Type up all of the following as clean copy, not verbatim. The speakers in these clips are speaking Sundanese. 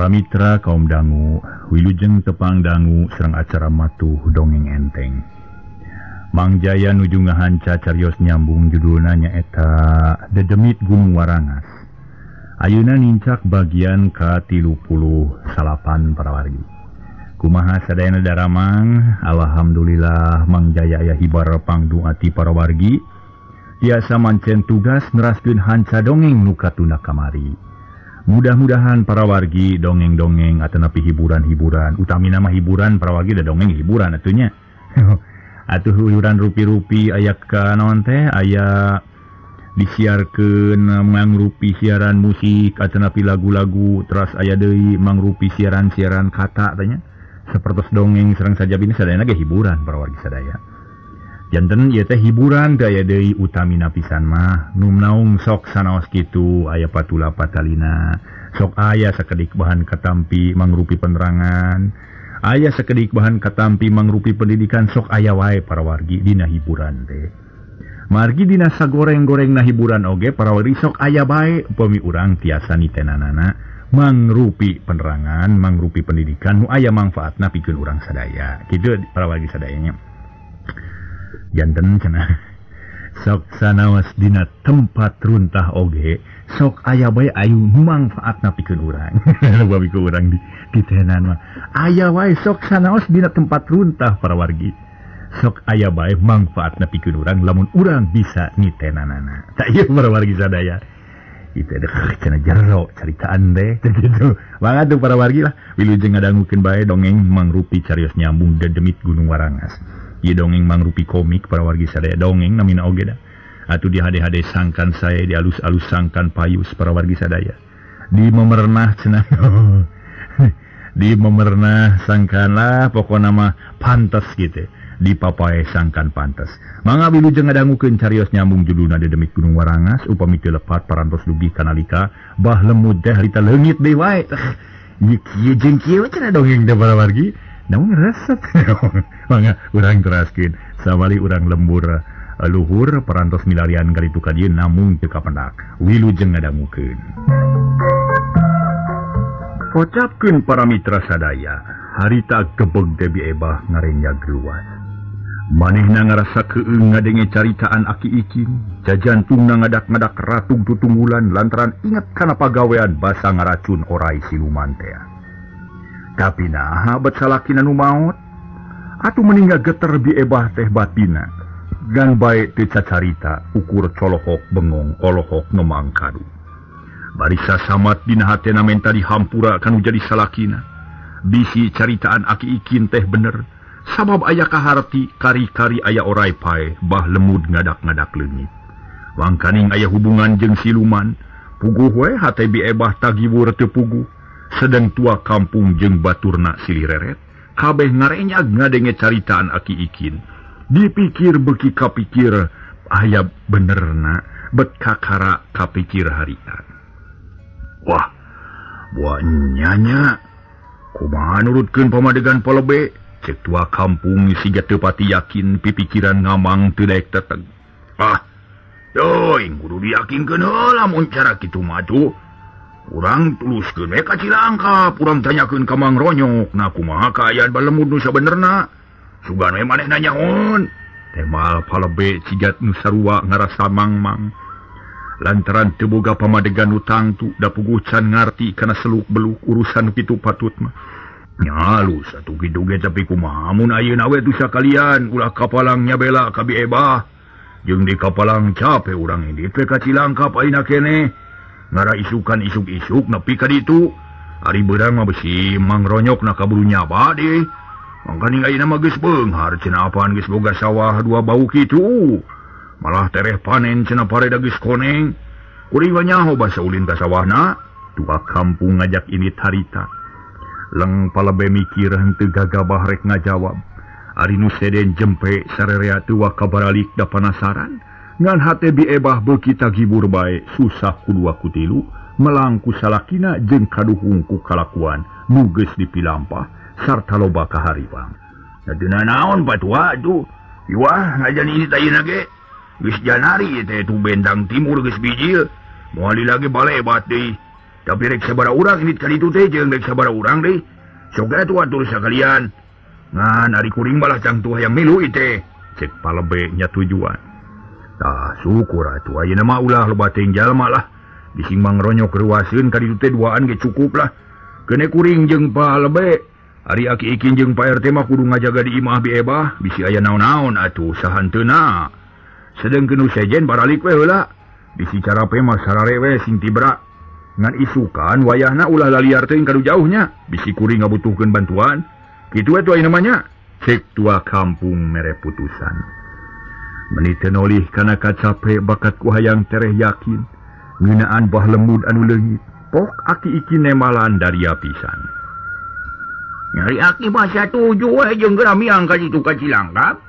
Para mitra kaum dangu, wilujeng tepang dangu sareng acara matuh dongeng enteng. Mang Jaya nuju ngahanca carios nyambung judulna nyaeta Dedemit Gunung Warangas. Ayeuna nincak bagian ka-38 parawargi. Kumaha sadayana daramang? Alhamdulillah Mang Jaya aya hibar pangduati parawargi. Tiasa mancen tugas neraskeun hanca dongeng nu katunda kamari. Mudah-mudahan para wargi dongeng-dongeng atanapi hiburan-hiburan, utamina mah hiburan para wargi da dongeng hiburan atunya. Atuh hiburan rupi-rupi aya ka naon teh, aya disiarkeun mangrupi siaran musik atanapi lagu-lagu, teras aya deui mangrupi siaran-siaran kata tanya. Sapertos dongeng sareng sajabina sadayana ge hiburan para wargi sadaya. Janten ieu teh hiburan daya deui utamina pisan mah nu naung sok sanaos kitu aya patula patalina, sok aya sakedik bahan katampi mangrupi penerangan, aya sakedik bahan katampi mangrupi pendidikan, sok aya wae para wargi dina hiburan teh. Margi dina sagoreng-gorengna hiburan oge para wargi sok aya bae upami urang tiasa nitenanana mangrupi penerangan, mangrupi pendidikan nu aya mangfaatna pikeun urang sadaya. Kitu para wargi sadayanya. Janten cenah sok sanaos dina tempat runtah oge sok aya bae ayu mangfaatna pikeun urang. Babi ku urang di tenan mah aya wae sok sanaos dina tempat runtah para wargi, sok aya bae mangfaatna pikeun urang lamun urang bisa nitenanana. Tak ieu para wargi sadaya. Itu deh cenah jero caritaan deh gitu. Mangga tuh para wargi lah wilujeng ngadangukeun bae dongeng mangrupi carios nyambung Dedemit Gunung Warangas. Ieu dongeng mangrupi komik para wargi sadaya, dongeng namina oge da. Atuh di hade-hade sangkan saya, di alus-alus sangkan payus para wargi sadaya. Di memernah cenah. Di memernah sangkan lah pokona mah pantes gitu. Di papae sangkan pantes. Mangga wilujeng ngadangukeun carios nyambung judulna Dedemit Gunung Warangas, upami teu lepat parantos dugi kanalika bah lemud teh harita leungit deui wae. Ieu kieu jeung kieu cenah dongeng teh para wargi. Namun resep. Mangga urang teraskeun sawali urang lembur luhur parantos milarian kalitu ka dieu namung teu kapendak. Wilujeng ngadangukeun. Kocapkeun para mitra sadaya, harita gebeg Debi Ebah ngarenyag luas. Manehna ngarasa keung ngadenge caritaan Aki Ikin, jajantungna ngadak-ngadak ratug tutunggulan lantaran inget kana pagawean basa ngaracun orai siluman teh. Tapi naha bet salakina nu maot? Atuh meninggal geter Bi Ebah teh batina. Gan bae teu cacarita ukur colohok bengong olohok ngemang kadu. Barisa samat dina hatena menta dihampura kanu jadi salakina. Bisi caritaan Aki Ikin teh bener. Sabab aya kaharti kari-kari aya orai pae bah lemud ngadak-ngadak leungit. Wangkaning aya hubungan jeung siluman. Puguh we hate Bi Ebah tagiwur teu puguh. Sedang tua kampung jeung baturna silih reret, kabeh ngarenyag ngadenge caritaan Aki Ikin. Dipikir beki kapikir aya benerna bet kakara kapikir harita. Wah, buah nyanya kumaha nurutkeun pamadegan palebe? Cek tua kampung siga teu pati yakin pipikiran ngamang teu daek teteg. Ah, teuing kudu diyakinkeun heula mun cara kitu mah tuh. Urang tuluskeun we ka Cilangkap, urang tanyakeun ka Mang Ronyok, nah kumaha kaayaan balemud nu sabenerna. Sugan we manehna nyahoon. Temal palebe cigat nu sarua ngarasa mangmang. Lantaran teu boga pamadegan nu tangtu, da puguh can ngarti kana seluk-beluk urusan kitu patut mah. Nyalus atuh kitu ge tapi kumaha mun ayeuna we tuh sakalian ulah kapalang nyabela ka Bi Ebah. Jeung di kapalang cape urang indit we ka Cilangkap ayeuna keneh. Ngara isukan isuk-isuk nepi ka ditu. Ari beurang mah besi Mang Ronyok na kaburu nyaba deh. Mangkaning ayeuna mah geus beunghar cenah apaan geus boga sawah dua bau kitu. Malah tereh panen cenah pareda geus koneng. Kuring mah nyaho basa ulin ka sawahna. Tua kampung ngajak ini harita. Leng palebe mikir henteu gagabah rek ngajawab. Ari nu seden jempe sarerea teu kabaralik da panasaran. Ngan hate Bi Ebah beuki tagibur bae susah ku dua kutilu melang ku salakina jeung kaduhung ku kalakuan nu geus dipilampah sarta loba kahariwang. Dina naon patua tuh? Wah, ngajan ini tayina ge. Geus janari teh tu bentang timur geus bijil. Moal lagi balebat deui. Tapi rek sabaraha urang ini ka ditu teh jeung rek sabaraha urang deui. Sok atuh atur sakalian. Ngan ari kuring malah cangtuh hayang milu ieu teh. Cek palebe nya tujuan. Tah syukur atuh ayeuna mah ulah loba teuing jalma lah. Bisi Mang Ronyok reuaseun ka ditu teh duaan ge cukup lah. Keune kuring jeung palebe. Ari aki ikin jeung Pak RT mah kudu ngajaga di imah bi ebah, bisi aya naon-naon atuh sahanteuna. Sedengkeun nu sejen baralik we heula. Bisi carape mah sarare we sing tibra. Ngan isukan wayahna ulah laliar teuing kadu jauhnya, bisi kuring ngabutuhkeun bantuan. Kitu we tuh ayeuna mah nya. Cek tua kampung mere putusan. Meni teu nolih kana kacape bakat ku hayang tereh yakin ngeunaan bah lemud anu leungit. Pok aki ikin nemalan daria pisan. Nyari aki mah satuju we jeung geura miang ka ditu ka Cilangkap.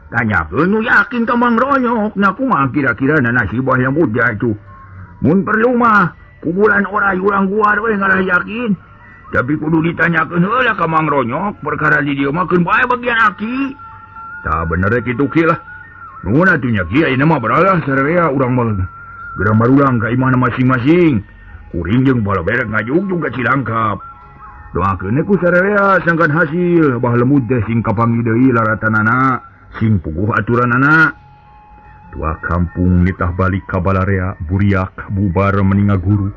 Tanyakeun nu yakin ka Mang Ronyok, na kumaha kira-kira na nasib bah lemud atuh. Mun perlu mah kuburan oray urang guar we ngalah yakin. Tapi kudu ditanyakeun heula ka Mang Ronyok, perkara di dieu mah keun bae bagian aki. Tah bener kitu ki lah. Nuhun atuh nya ki ayeuna mah baralah sararea urang mah geura marulang ka imahna masing-masing. Kuring jeung bala berek ngajugjug ka Cilangkap. Doakeun ku sararea sangkan hasil bah lemud teh sing kapanggih deui laratanana, sing puguh aturanana. Tua kampung nitah balik ka balarea buriak bubar meninga guru.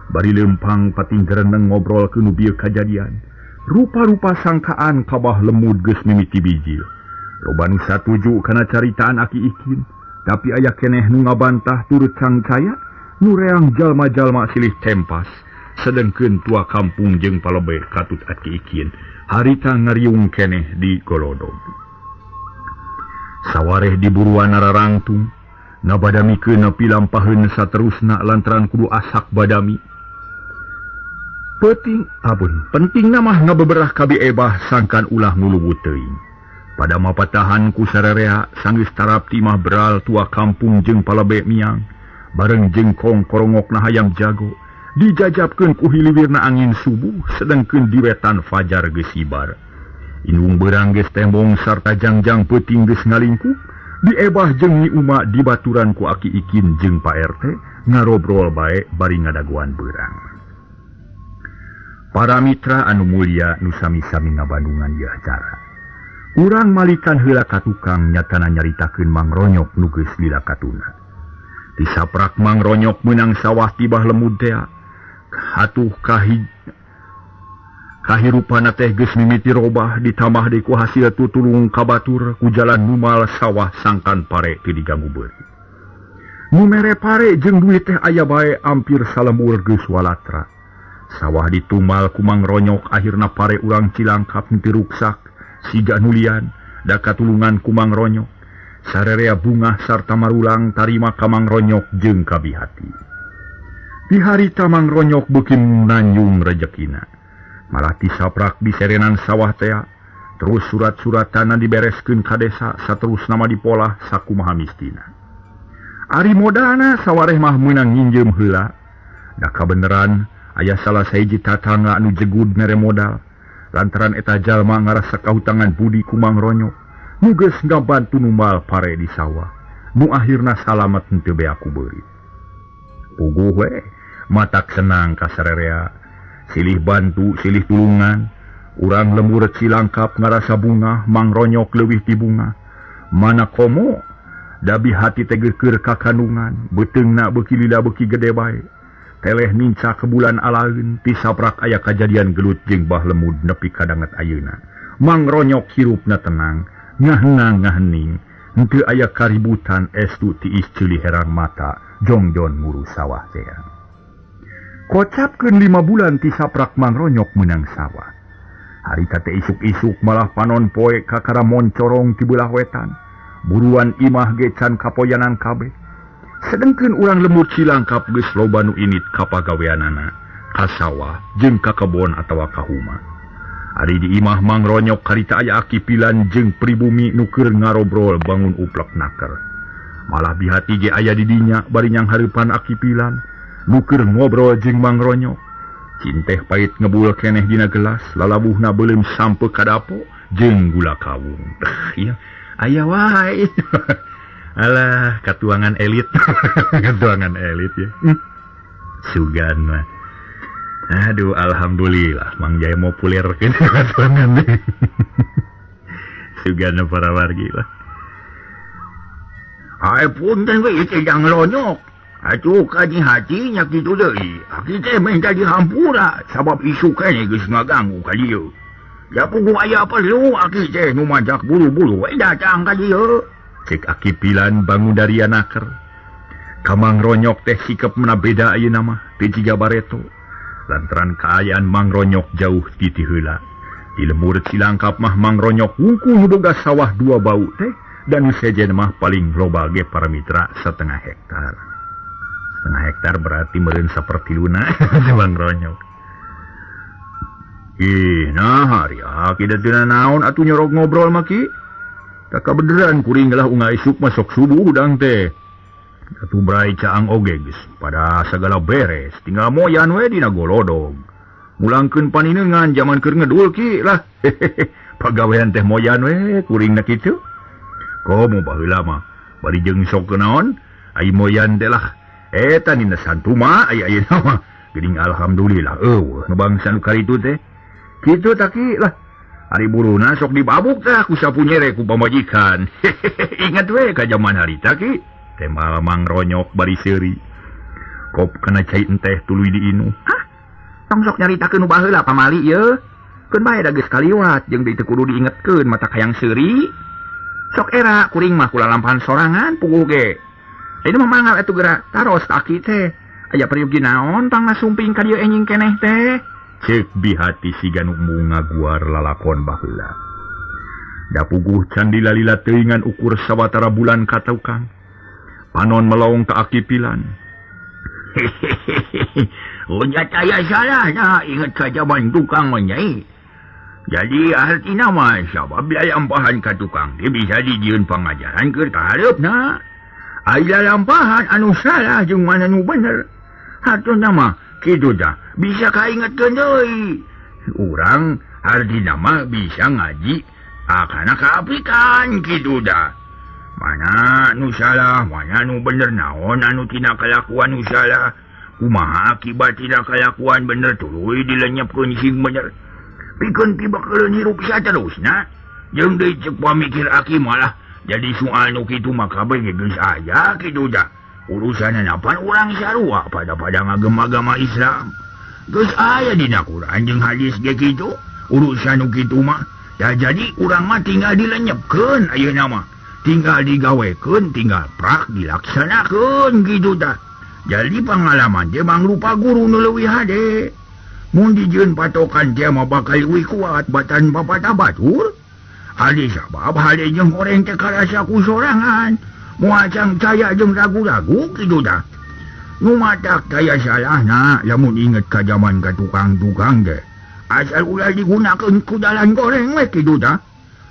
Bari lempang pating gereneng ngobrol ke nu bieu kajadian. Rupa-rupa sangkaan ka bah lemud geus mimiti bijil. Loba nu satuju kana caritaan aki ikin, tapi aya keneh nu ngabantah turut cangcaya, nu reang jalma-jalma silih tempas. Sedengkeun tua kampung jeung palebeh katut aki ikin harita ngariung keneh di golodog. Sawareh di buruan nararangtung, nabadamikeun nepi lampaheun saterusna lantaran kudu asak badami. Penting abun, pentingna mah ngabeberah ka bi ebah sangkan ulah nguluwut teuing. Pada mapatahan ku sararea sanggeus tarapti mah beral tua kampung jeung palebeh miang, bareng jeung kong korongokna hayang jago. Dijajabkeun ku hiliwirna angin subuh sedengkeun di wetan fajar geus hibar. Indung beurang geus tembong sarta jangjang peuting geus ngalingkup, diebah jeung Nyi Uma dibaturan ku aki ikin jeung Pak RT ngarobrol bae bari ngadaguan beurang. Para mitra anu mulia nu sami-sami ngabandungan ieu acara. Urang malikan heula ka tukang nyatana nyaritakeun Mang Ronyok nu geus lila katuna. Tisaprak Mang Ronyok meunang sawah ti bah lemud tea. Atuh kahirupana teh geus mimiti robah ditambah deui ku hasil tutulung ka batur ku jalan numal sawah sangkan pare teu diganggu beuri. Nu mere pare jeung duit teh aya bae ampir salembur geus walatra. Sawah ditumal ku Mang Ronyok akhirna pare urang Cilangkap henteu ruksak siga nulian da katulungan ku Mang Ronyok. Sarerea bungah sarta marulang tarima ka Mang Ronyok jeung kabihati. Di harita Mang Ronyok beuki nanjung rejekina. Malah tisaprak di serenan sawah tea, terus surat-suratana dibereskeun ka desa saterusna mah dipolah sakumaha mistina. Ari modalna sawareh mah meunang nginjeum heula. Da kabeneran aya salah sahiji tatangga anu jegud mere modal. Lantaran eta jalma ngarasa kahutangan budi ku Mang Ronyok, nu geus ngabantu numbal pare di sawah. Nu akhirna salamet henteu bea ku beurit. Puguh we matak senang ka sarerea, silih bantu silih tulungan. Urang lembur Cilangkap ngarasa bunga, Mang Ronyok leuwih ti bunga. Mana komo dabi hati teh geukeur ka kandungan, beuteungna beuki lila beuki gede bae. Teleh nincak ke bulan alaeun, tisaprak aya kajadian gelut jeung bah lemud nepi ka danget ayeuna. Mang Ronyok hirupna tenang, ngahenang ngahening, henteu aya kaributan estu tiis ceuli herang mata, jongjon ngurus sawah teh. Kocapkeun 5 bulan tisaprak Mang Ronyok meunang sawah. Harita teh isuk-isuk malah panon poe kakara moncorong ti beulah wetan. Buruan imah ge can kapoyanan kabeh. Sedengkeun urang lembur Cilangkap geus loba nu init ka pagaweanana, ka sawah jeung ka kebon atawa ka huma. Ari di imah Mang Ronyok karita aya aki pilan jeung pribumi nu keur ngarobrol bangun uplek naker. Malah bihati ge aya di dinya bari nyanghareupan aki pilan nu keur ngobrol jeung Mang Ronyok. Cinteh pait ngebul keneh dina gelas, lalabuhna beuleum sampe ka dapo jeung gula kawung. Ieu aya wae. Alah, katuangan elit. Katuangan elit ya. Sugan mah. Aduh alhamdulillah Mang Jaya mau pulir sugana para wargi lah. Ai punten we ieu Jang Ronyok. Atuh kaji hati nya kitu deui. Aki teh minta dihampura sabab isu keneh geus ngaganggu ka dieu. Ya puguh aya perlu aki teh nu majak buru-buru we datang ka dieu. Cek Aki Pilan bangun dari anaker. Ka Mang Ronyok teh sikap mena beda ayeuna mah teu jiga bareto. Lantaran kaayaan Mang Ronyok jauh ti heula. Di lemur Cilangkap mah Mang Ronyok wungkul nu boga sawah dua bau teh dan sejen mah paling loba ge para mitra setengah hektar. Setengah hektar berarti meureun sapertiluna Mang Ronyok. Ih, nah hari aki da teu naon atuh nyorok ngobrol mah ki. Kakabeneran kuring lah unggal isuk masuk subuh hudang teh. Atuh brai caang oge geus pada sagala beres tinggal moyan we dina golodog. Mulangkeun paninengan jaman keur ngedul ki lah. Pagawean teh moyan we kuringna kitu. Komo baheula mah bari jeung sok naon ai moyan teh lah eta nina santuma ai ayeuna mah geuning alhamdulillah eueuh nu bangsa nu karitu teh. Kitu tah ki lah. Ari buruna sok dibabuk tah ku sapu nyere ku pamajikan. Ingat we ka jaman harita ki. Temal Mang Ronyok bari seuri. Kop kana cai enteh tuluy diinum. Hah? Tong sok nyaritakeun nu baheula pamali ieu. Keun bae da geus kaliwat jeung deui teu kudu diingetkeun mata hayang seuri. Sok era kuring mah kulalampahan sorangan puguh ge. Ayeuna mah manggal atuh geura taros ka aki teh. Aya peryogi naon tang ngasumping ka dieu enjing keneh teh. Cek bihati siga nu ngaguar lalakon baheula. Da puguh can dilalila teuingan ukur sawatara bulan ka tukang. Panon melong ka Aki Pilan. Udah saya salah nah ingat ka jaman tukang menyai. Jadi artina mah sabab lalampahan ka tukang teh bisa dijieun pangajaran keur kahareupna. Aya lampahan anu salah jeung mana nu bener. Hartuna mah kitu dah bisa kaingetkeun deui. Urang artina mah bisa ngaji akana kaapikan kitu dah. Mana nu salah, mana nu bener naon anu tina kalakuan nu salah. Kumaha akibat tina kalakuan bener tuluy dilenyepkeun sing bener. Pikeun pibakeureun hirup saterusna. Jeung deui ceuk pamikir aki malah jadi soal nu kitu mah kabeh geus aya kitu dah. Urusanna pan urang sarua pada-pada ngagem agama Islam. Geus aya dina Quran jeung hadis ge kitu. Urusan nu kitu mah ya jadi urang mah tinggal dilenyepkeun ayeuna mah. Tinggal digawekeun, tinggal prak dilaksanakeun gitu tah. Jadi pengalaman teh mangrupa guru nu leuwih hade. Mun dijieun patokan teh mah bakal leuwih kuat batan papatah batur. Hade sabab hade jeung goreng teh karasa ku sorangan. Moal cangcaya jeung ragu-ragu kitu tah. Nu matak taya salahna lamun inget ka jaman ka tukang-tukang teh. Asal ulah digunakeun ku dalan goreng we kitu tah.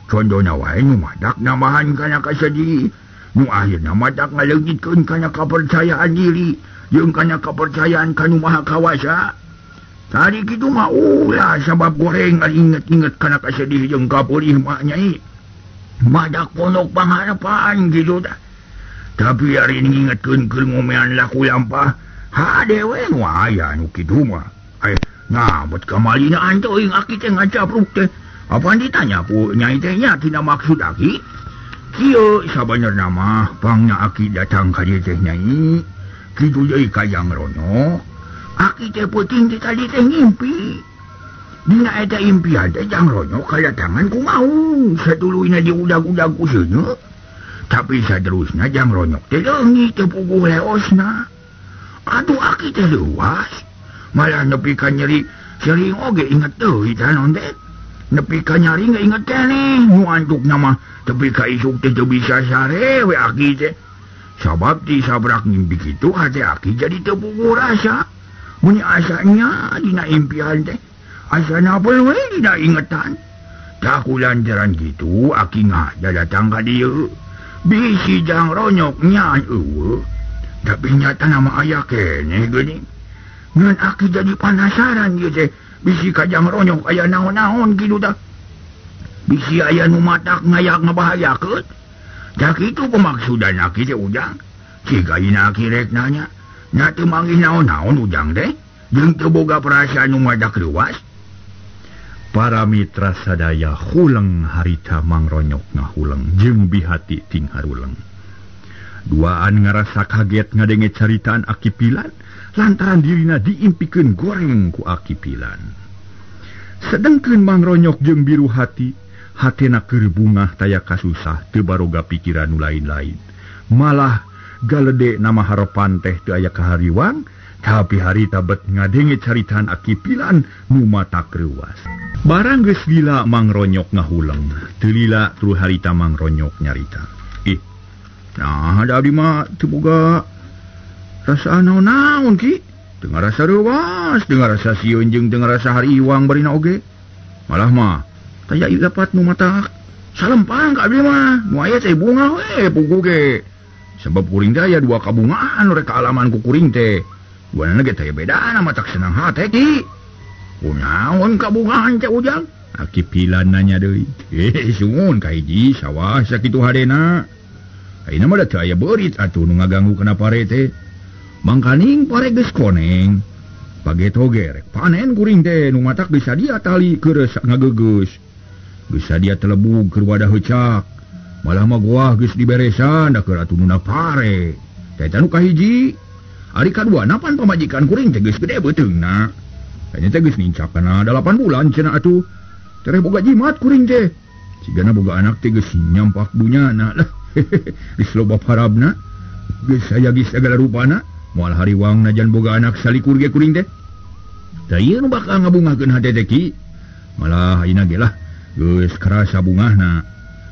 Contohna wae nu matak nambahan kana kasedih, nu akhirna matak ngaleungitkeun kana kapercayaan diri jeung kana kapercayaan ka Nu Maha Kawasa. Tadi kitu mah ulah sabab goreng inget-inget kana kasedih jeung kapeulih mah nyai. Madak pondok pangharapan kitu tah. Tapi ari ngingetkeun keur ngomean laku lampah, hade we nu aya nu kitu mah. Nah, bet kamalina teuing aki teh ngacapruk teh. Apaan ditanya ku nyai teh nya tina maksud aki? Kieu sabenerna mah pangna aki datang ka dieu teh nyai. Kitu deui ka Jang Ronyok. Aki teh peuting teh tadi teh ngimpi. Dina eta impian teh Jang Ronyok kadatangan ku maung satuluyna diudag-udag ku seuneu. Tapi saterusna Jang Ronyok teh leungit teu puguh leosna. Aduh aki teh leuwas. Malah nepi ka nyeri sering oge inget deui tah naon teh. Nepi ka nyari nggak inget keneh nu antukna mah tepi ka isuk teh teu bisa sare we aki teh. Sabab disabrak ngimpi kitu hate aki jadi teu puguh rasa. Mun asanya dina impian teh asana we dina ingetan. Tah kulantaran kitu aki ngaja datang ka dieu. Bisi Jang Ronyok nya eueuh. Tapi nyata nama aya keneh geuning. Ngan aki jadi penasaran ieu teh. Bisi ka Jang Ronyok aya naon-naon kitu tah. Bisi aya nu matak ngayak ngabahayakeun. Tah kitu pemaksudan aki teh ujang. Ciga ina aki rek nanya. Nya teu manggih naon-naon ujang teh. Jeung teu boga perasaan nu madak reuwas. Para mitra sadaya huleng harita Mangronyok ngahuleng jeung bihati ting haruleng. Duaan ngarasa kaget ngadenge caritaan Aki Pilan lantaran dirina diimpikeun goreng ku Aki Pilan. Sedengkeun Mangronyok jeung Biru Hati, hatena keur bungah taya kasusah teu baroga pikiran nu lain-lain. Malah galede nama harepan teh teu aya kahariwang, tapi harita bet ngadenge caritaan Aki Pilan nu matak reuwas. Barang geus lila Mangronyok ngahuleng, teu lila tuluy harita Mangronyok nyarita. Ih, nah da abdi mah teu boga rasaan naon-naon ki. Teu ngarasa reuwas, teu ngarasa sieun jeung teu ngarasa hariwang barina oge. Malah mah taya dapat nu matak salempang ka abdi mah, nu aya teh bunga we pugu ge. Sebab kuring teh aya dua kabungaan rek kaalaman ku kuring teh. Duanana ge teh bedana matak senang hate ki. Kunaon kabungahan teh Ujang? Aki Pilan nanya deui. Sungun ka hiji sawah sakitu hadena. Ayeuna mah da teu aya beurit atuh nu ngaganggu kana pare teh. Mangkaning pare geus koneng. Pageto ge rek panen kuring teh nu matak geus sadia tali keur ngageugeus. Geus sadia telebug keur wadah heucak. Malah mah goah geus diberesan da keur atuh nuna pare. Teh nu kahiji. Ari kaduana pan pamajikan kuring teh geus gede beuteungna. Kayaknya teh geus nincak kana 8 bulan cenah atuh. Tereh boga jimat kuring teh. Cigana boga anak teh geus nyampak dunyana lah. Geus loba parabna. Geus aya geus sagala rupana. Moal hariwang najan boga anak salikur ge kuring teh. Tah ieu nu bakal ngabungahkeun hate teh ki. Malah ayeuna ge lah geus karasa bungahna.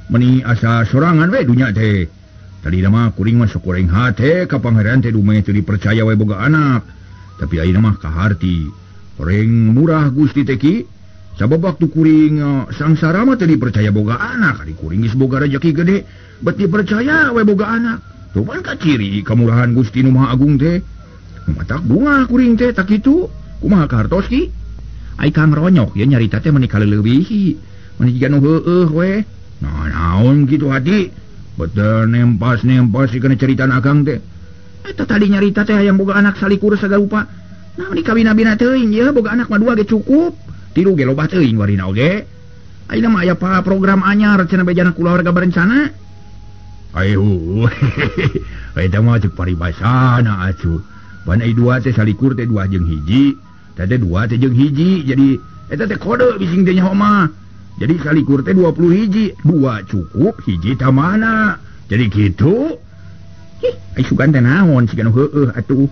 Meni asa sorangan we dunya teh. Tadina mah kuring mah sok goreng hate ka pangeran teh dumeh teu dipercaya we boga anak. Tapi ayeuna mah kaharti. Goreng murah Gusti teh ki. Sabab waktu kuring sangsara mah teu dipercaya boga anak. Ari kuring geus boga rejeki gede, bet dipercaya we boga anak. Tuh pan kaciri kamurahan Gusti nu Maha Agung teh. Nu matak bunga kuring teh tak kitu. Kumaha kahartos ki? Ai Kang Ronyok ye nyarita teh meuni kaleulewihi. Meuni jiga nu heueuh we. Nah, naon kitu hati? Betul nempas-nempas kana caritaan akang teh. Eta tadi nyarita teh hayang boga anak salikur sagarupa. Nah, meuni kawina-bina teuing ye boga anak mah dua ge cukup. Tilu ge loba teuing warina oge. Ayeuna mah aya program anyar cenah bejana kulawarga berencana. Ayo, eta mah cek paribasana atuh. Pan ai dua teh salikur teh dua jeung hiji, teh dua teh jeung hiji. Jadi eta teh kode bising teh nyaho mah. Jadi salikur teh 20 hiji, dua cukup, hiji tamana. Jadi kitu. Ih, ai sugan teh naon siga nu heueuh atuh.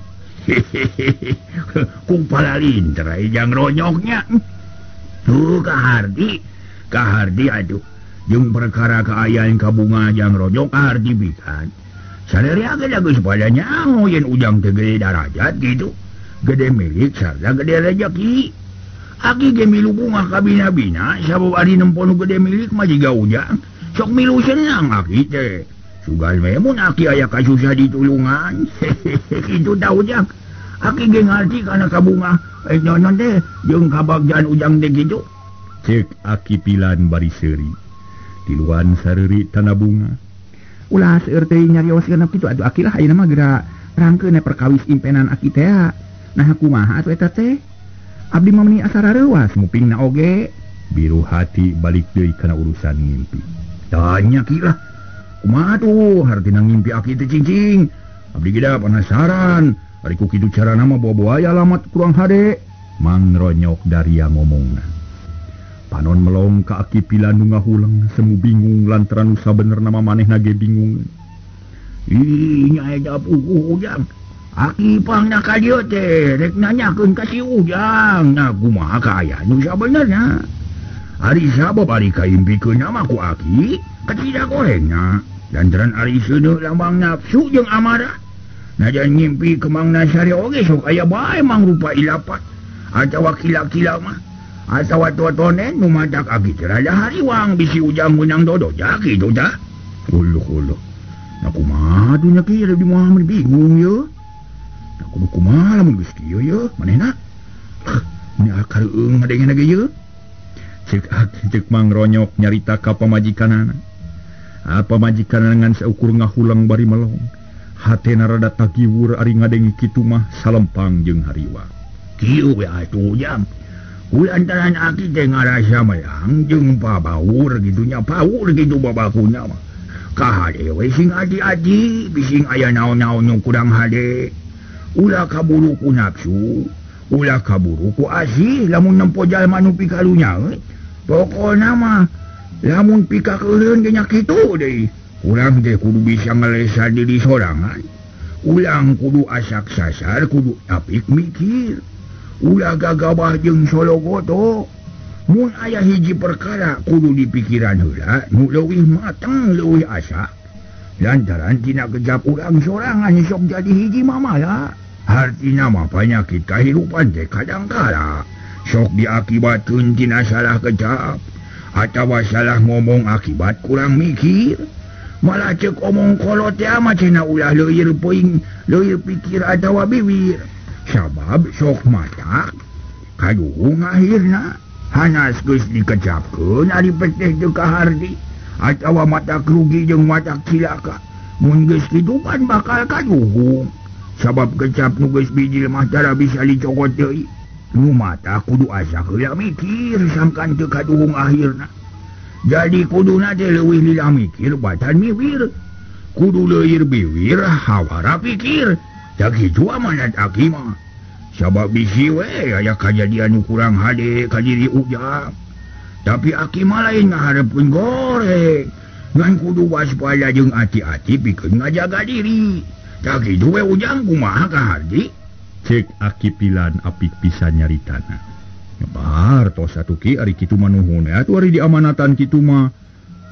Ku palalinter ai jang ronyoknya. Tuh kahardi, kahardi atuh. Jeung perkara kaayaan kabunga jang ronyok kahardi pisan. Sarerea ge geus pada nyaho yen Ujang teh gede darajat gitu. Gede milik sarta gede rejeki. Aki ge milu bunga kabina-bina sabab ari nempo nu gede milik mah jiga Ujang. Sok milu senang aki teh. Sugan we mun aki aya kasusah ditulungan. Kitu tah Ujang. Aki ge ngarti kana kabunga nonon teh jeung kabagjaan Ujang teh kitu. Cek Aki Pilan bari seuri. Tiluan sareuri tana bunga. Ulah seueur teh nyarioskeun kitu atuh aki lah ayeuna mah geura rangkeun perkawis impenan aki teh. Nah kumaha atuh eta teh? Abdi mah meuni asa rareuwas ngupingna oge. Biru Hati balik deui kana urusan ngimpi. Tanya ki lah. Kumaha tuh hartina ngimpi aki teh cing-cing. Abdi ge da penasaran. Ari ku kitu carana mah boa-boa alamat kurang hade. Mangronyok daria ngomongna. Panon melong ka Aki Pilan nu ngahuleng semu bingung lantaran nu sabenerna mah manehna ge bingung. Ih nya eta puguh Ujang. Aki pangna ka dieu teh rek nanyakeun ka si Ujang. Nah kumaha kaayaan nu sabenerna? Ari sabab ari kaimpikeun mah ku aki kacida gorengna. Lantaran ari seuneu lambang nafsu jeung amarah. Najan ngimpi kemang nasari oge sok aya bae mangrupa ilapat atawa kila-kila mah. Atawa totonen nu matak aki teh rada hariwang bisi Ujang meunang dodojak kitu tah. Uluh-uluh. Nah kumaha dunya ki abdi mah bingung ye. Nah kudu kumaha lamun geus kieu ye manehna. Nya kareueung ngadengena ge ye. Cek aki cek Mangronyok nyarita ka pamajikanana. Pamajikanana ngan saukur ngahuleng bari melong. Hatena rada tagiwur ari ngadengi kitu mah salempang jeung hariwang. Kieu we atuh Ujang. Kulantaran aki teh ngarasa melang jeung pabaur kitu nya paur kitu babakuna mah. Kahade we sing ati-ati bising aya naon-naon nu kurang hade. Ulah kaburu ku nafsu, ulah kaburu ku asih lamun nempo jalma nu pikalunya euy. Pokona mah lamun pikakeureun ge nya kitu deui. Urang teh kudu bisa ngelesa diri sorangan. Ulang kudu asak sasar kudu apik mikir. Ulah gagabah jeung sologoto. Mun aya hiji perkara kudu dipikiran heula nu leuwih mateng leuwih asak. Lantaran tina kejap urang sorangan sok jadi hiji mamala. Hartina mah panyakit kahirupan teh kadangkala sok diakibatkeun tina salah kejap atawa salah ngomong akibat kurang mikir. Malah cek omong kolot teh mah cenah ulah leuir poing, leuir pikir atawa bibir. Sabab sok matak kaduhung akhirna hanas geus dikecapkeun ari peteh teu kahardi atawa matak rugi jeung matak cilaka. Mun geus kitu pan bakal kaduhung. Sabab kecap nu geus bijil mah tara bisa dicokot deui. Nu mata kudu asa heula mikir sangkan teu kaduhung akhirna. Jadi kuduna teh leuwih lila mikir batan miwir. Kudu leuir biwir hawara pikir. Tak kitu amanat aki mah. Sabab bisi we aya kajadian nu kurang hade ka diri Ujang. Tapi aki mah lain ngaharepkeun goreng. Ngan kudu waspada jeung ati-ati pikeun ngajaga diri. Tak kitu we Ujang kumaha kahardi? Cek Aki Pilan apik pisan nyaritana. Nyebar tos atuh ki ari kitu mah nuhun atuh ari diamanatan kitu mah.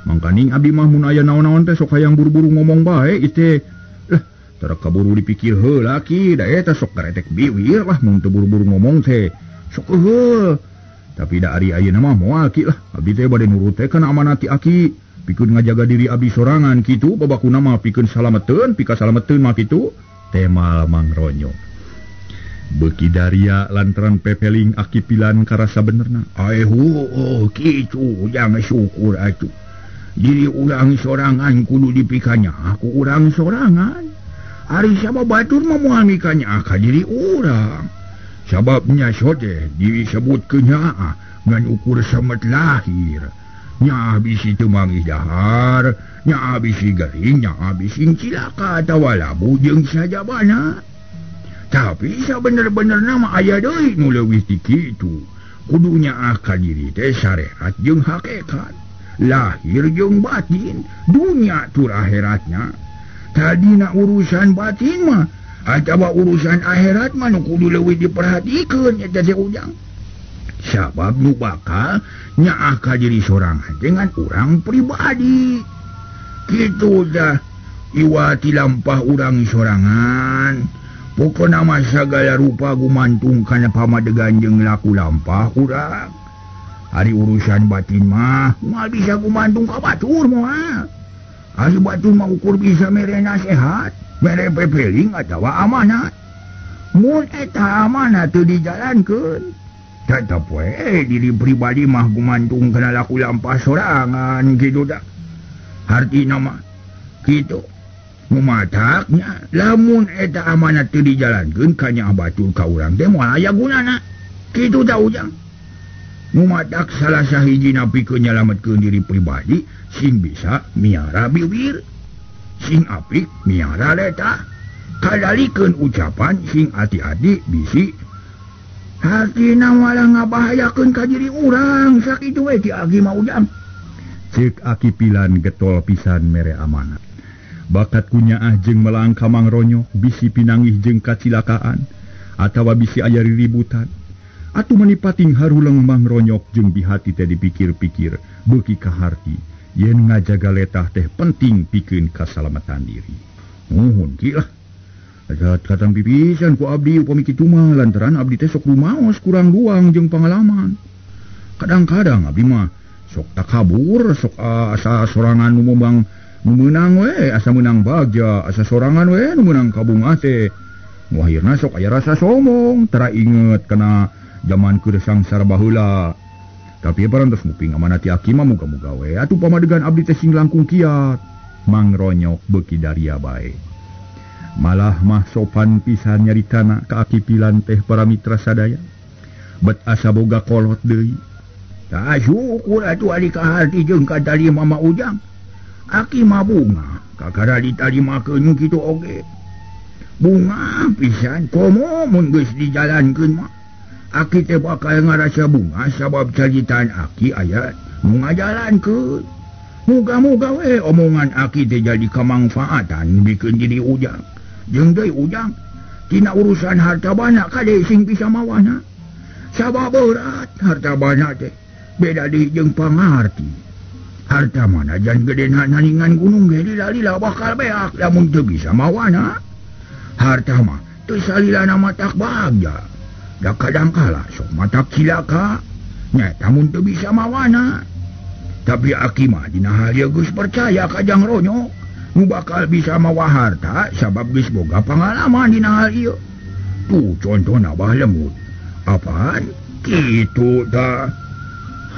Mangkaning abdi mah mun aya naon-naon teh sok hayang buru-buru ngomong bae ieu teh. Lah tara kaburu dipikir heula ki da eta sok garetek biwir lah mun teu buru-buru ngomong teh. Sok heuh. Tapi da ari ayeuna mah moal ki lah abdi teh bade nurut teh kana amanat ti aki pikeun ngajaga diri abdi sorangan kitu babakuna mah pikeun salameteun pika salameteun mah kitu temal Mang Ronyok. Beki daria lantaran pepeling Aki Pilan karasa benerna. Aihu, kitu Ujang syukur atuh. Diri urang sorangan kudu dipikanya aku urang sorangan. Ari sabab batur mah moal mikanya ka diri urang. Sababnya sote disebut kenyaah ngan ukur semet lahir. Nya bisi teu manggih dahar, nya bisi gering, nya bisi cilaka atawa labu jeung sajabana. Tapi sabener-bener nama aya deui nu leuwih ti kitu. Kudunya akan diri teh syariat jeung hakikat, lahir jeung batin, dunya tur akhiratnya. Tadina urusan batin mah atawa urusan akhirat mah nu kudu leuwih diperhatikeun eta teh Ujang. Sabab nu bakal nyaah ka diri sorangan dengan urang pribadi. Kitu dah iwati lampah urang sorangan. Pokona mah sagala rupa gumantung kana pamadegan jeung laku lampah urang. Ari urusan batin mah moal bisa gumantung ka batur moal. Ari batur mah ukur bisa mere nasihat, mere pepeling atawa amanat. Mun eta amanat teu dijalankeun, tetep we diri pribadi mah gumantung kana laku lampah sorangan kitu dah. Hartina mah kitu. Mumataknya lamun eta amanat teu dijalankeun kanya batur ka urang teh moal aya gunana. Kitu tah Ujang. Mumatak salah sahijina pikeun nyalametkeun diri pribadi sing bisa miara biwir, sing apik miara letah, kadalikeun ucapan sing ati-ati bisi. Hartina malah ngabahayakeun ka diri urang sakitu we ti aki mah Ujang. Ceuk Aki Pilan getol pisan mere amanat. Bakat kunyaah jeung melang ka Mang Ronyok bisi pinanggih jeung kacilakaan atawa bisi aya riributan. Atuh manipating haruleng Mang Ronyok jeung bihati teh dipikir-pikir beuki kaharti yen ngajaga letah teh penting pikeun kasalamatan diri. Nuhun ki lah. Ajat katang pipisan ku abdi upami kitu mah lantaran abdi teh sok rumaos kurang luang jeung pangalaman. Kadang-kadang abdi mah sok takabur, sok asa sorangan nu meunang nu meunang we, asa meunang bagja, asa sorangan we nu meunang kabungah teh. Nu akhirna sok aya rasa sombong, tara inget kana jaman keur sangsara baheula. Tapi parantos muping amanat ti aki mah muga-muga we atuh pamadegan abdi teh sing langkung kiat. Mang Ronyok beuki daria bae. Malah mah sopan pisan nyaritana ka Aki Pilan teh para mitra sadaya. Bet asa boga kolot deui. Tah syukur atuh ari kaharti jeung katarima mah Ujang. Aki mah bunga kakara ditarimakeun kitu oge. Bunga pisan komo mun geus dijalankeun mah. Aki teh bakal ngarasa bunga sabab caritaan aki aya nu ngajalankeun. Muga-muga we omongan aki teh jadi kamangfaatan bikeun diri Ujang. Jeung deui Ujang tina urusan harta bana kade sing bisa mawana. Sabab berat harta bana teh beda deui jeung pangarti. Harta mana jan gedena naningan gunung ge lila-lila bakal beak lamun teu bisa mawana. Harta mah teu salilana matak bagja. Da kadangkala sok matak cilaka nyaeta mun teu bisa mawana. Tapi aki mah dina hal ieu geus percaya ka Jang Ronyok nu bakal bisa mawa harta sabab geus boga pangalaman dina hal ieu. Tuh contohna Bah Lemut. Apaan? Kitu tah.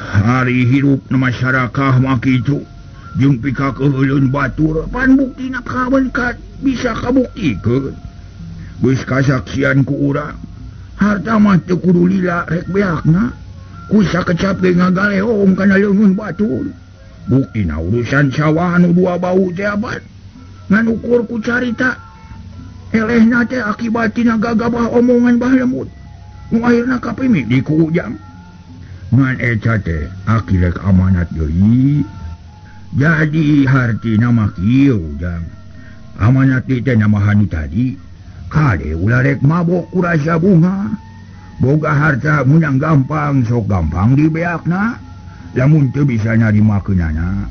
Hari hirup na masyarakat mah kitu. Jeung pikakeuheuleun batur pan buktina kawen ka bisa kabuktikeun. Geus kasaksian ku urang. Harta mah teu kudu lila rek beakna. Ku sakecap ge ngagaleong kana leungeun batur. Buktina urusan sawah anu dua bau teh abad. Ngan ukur ku carita. Elehna teh akibat tina gagabah omongan Bah Lemut. Nu akhirna kapimidi ku Ujang. Ngan eta teh aki rek amanat deui. Jadi hartina mah kieu Ujang. Amanat teh namahan nu tadi. Kade ulah rek mabok ku rasa bunga. Boga harta menang gampang sok gampang dibeakna. Lamun teu bisa narimakeunana.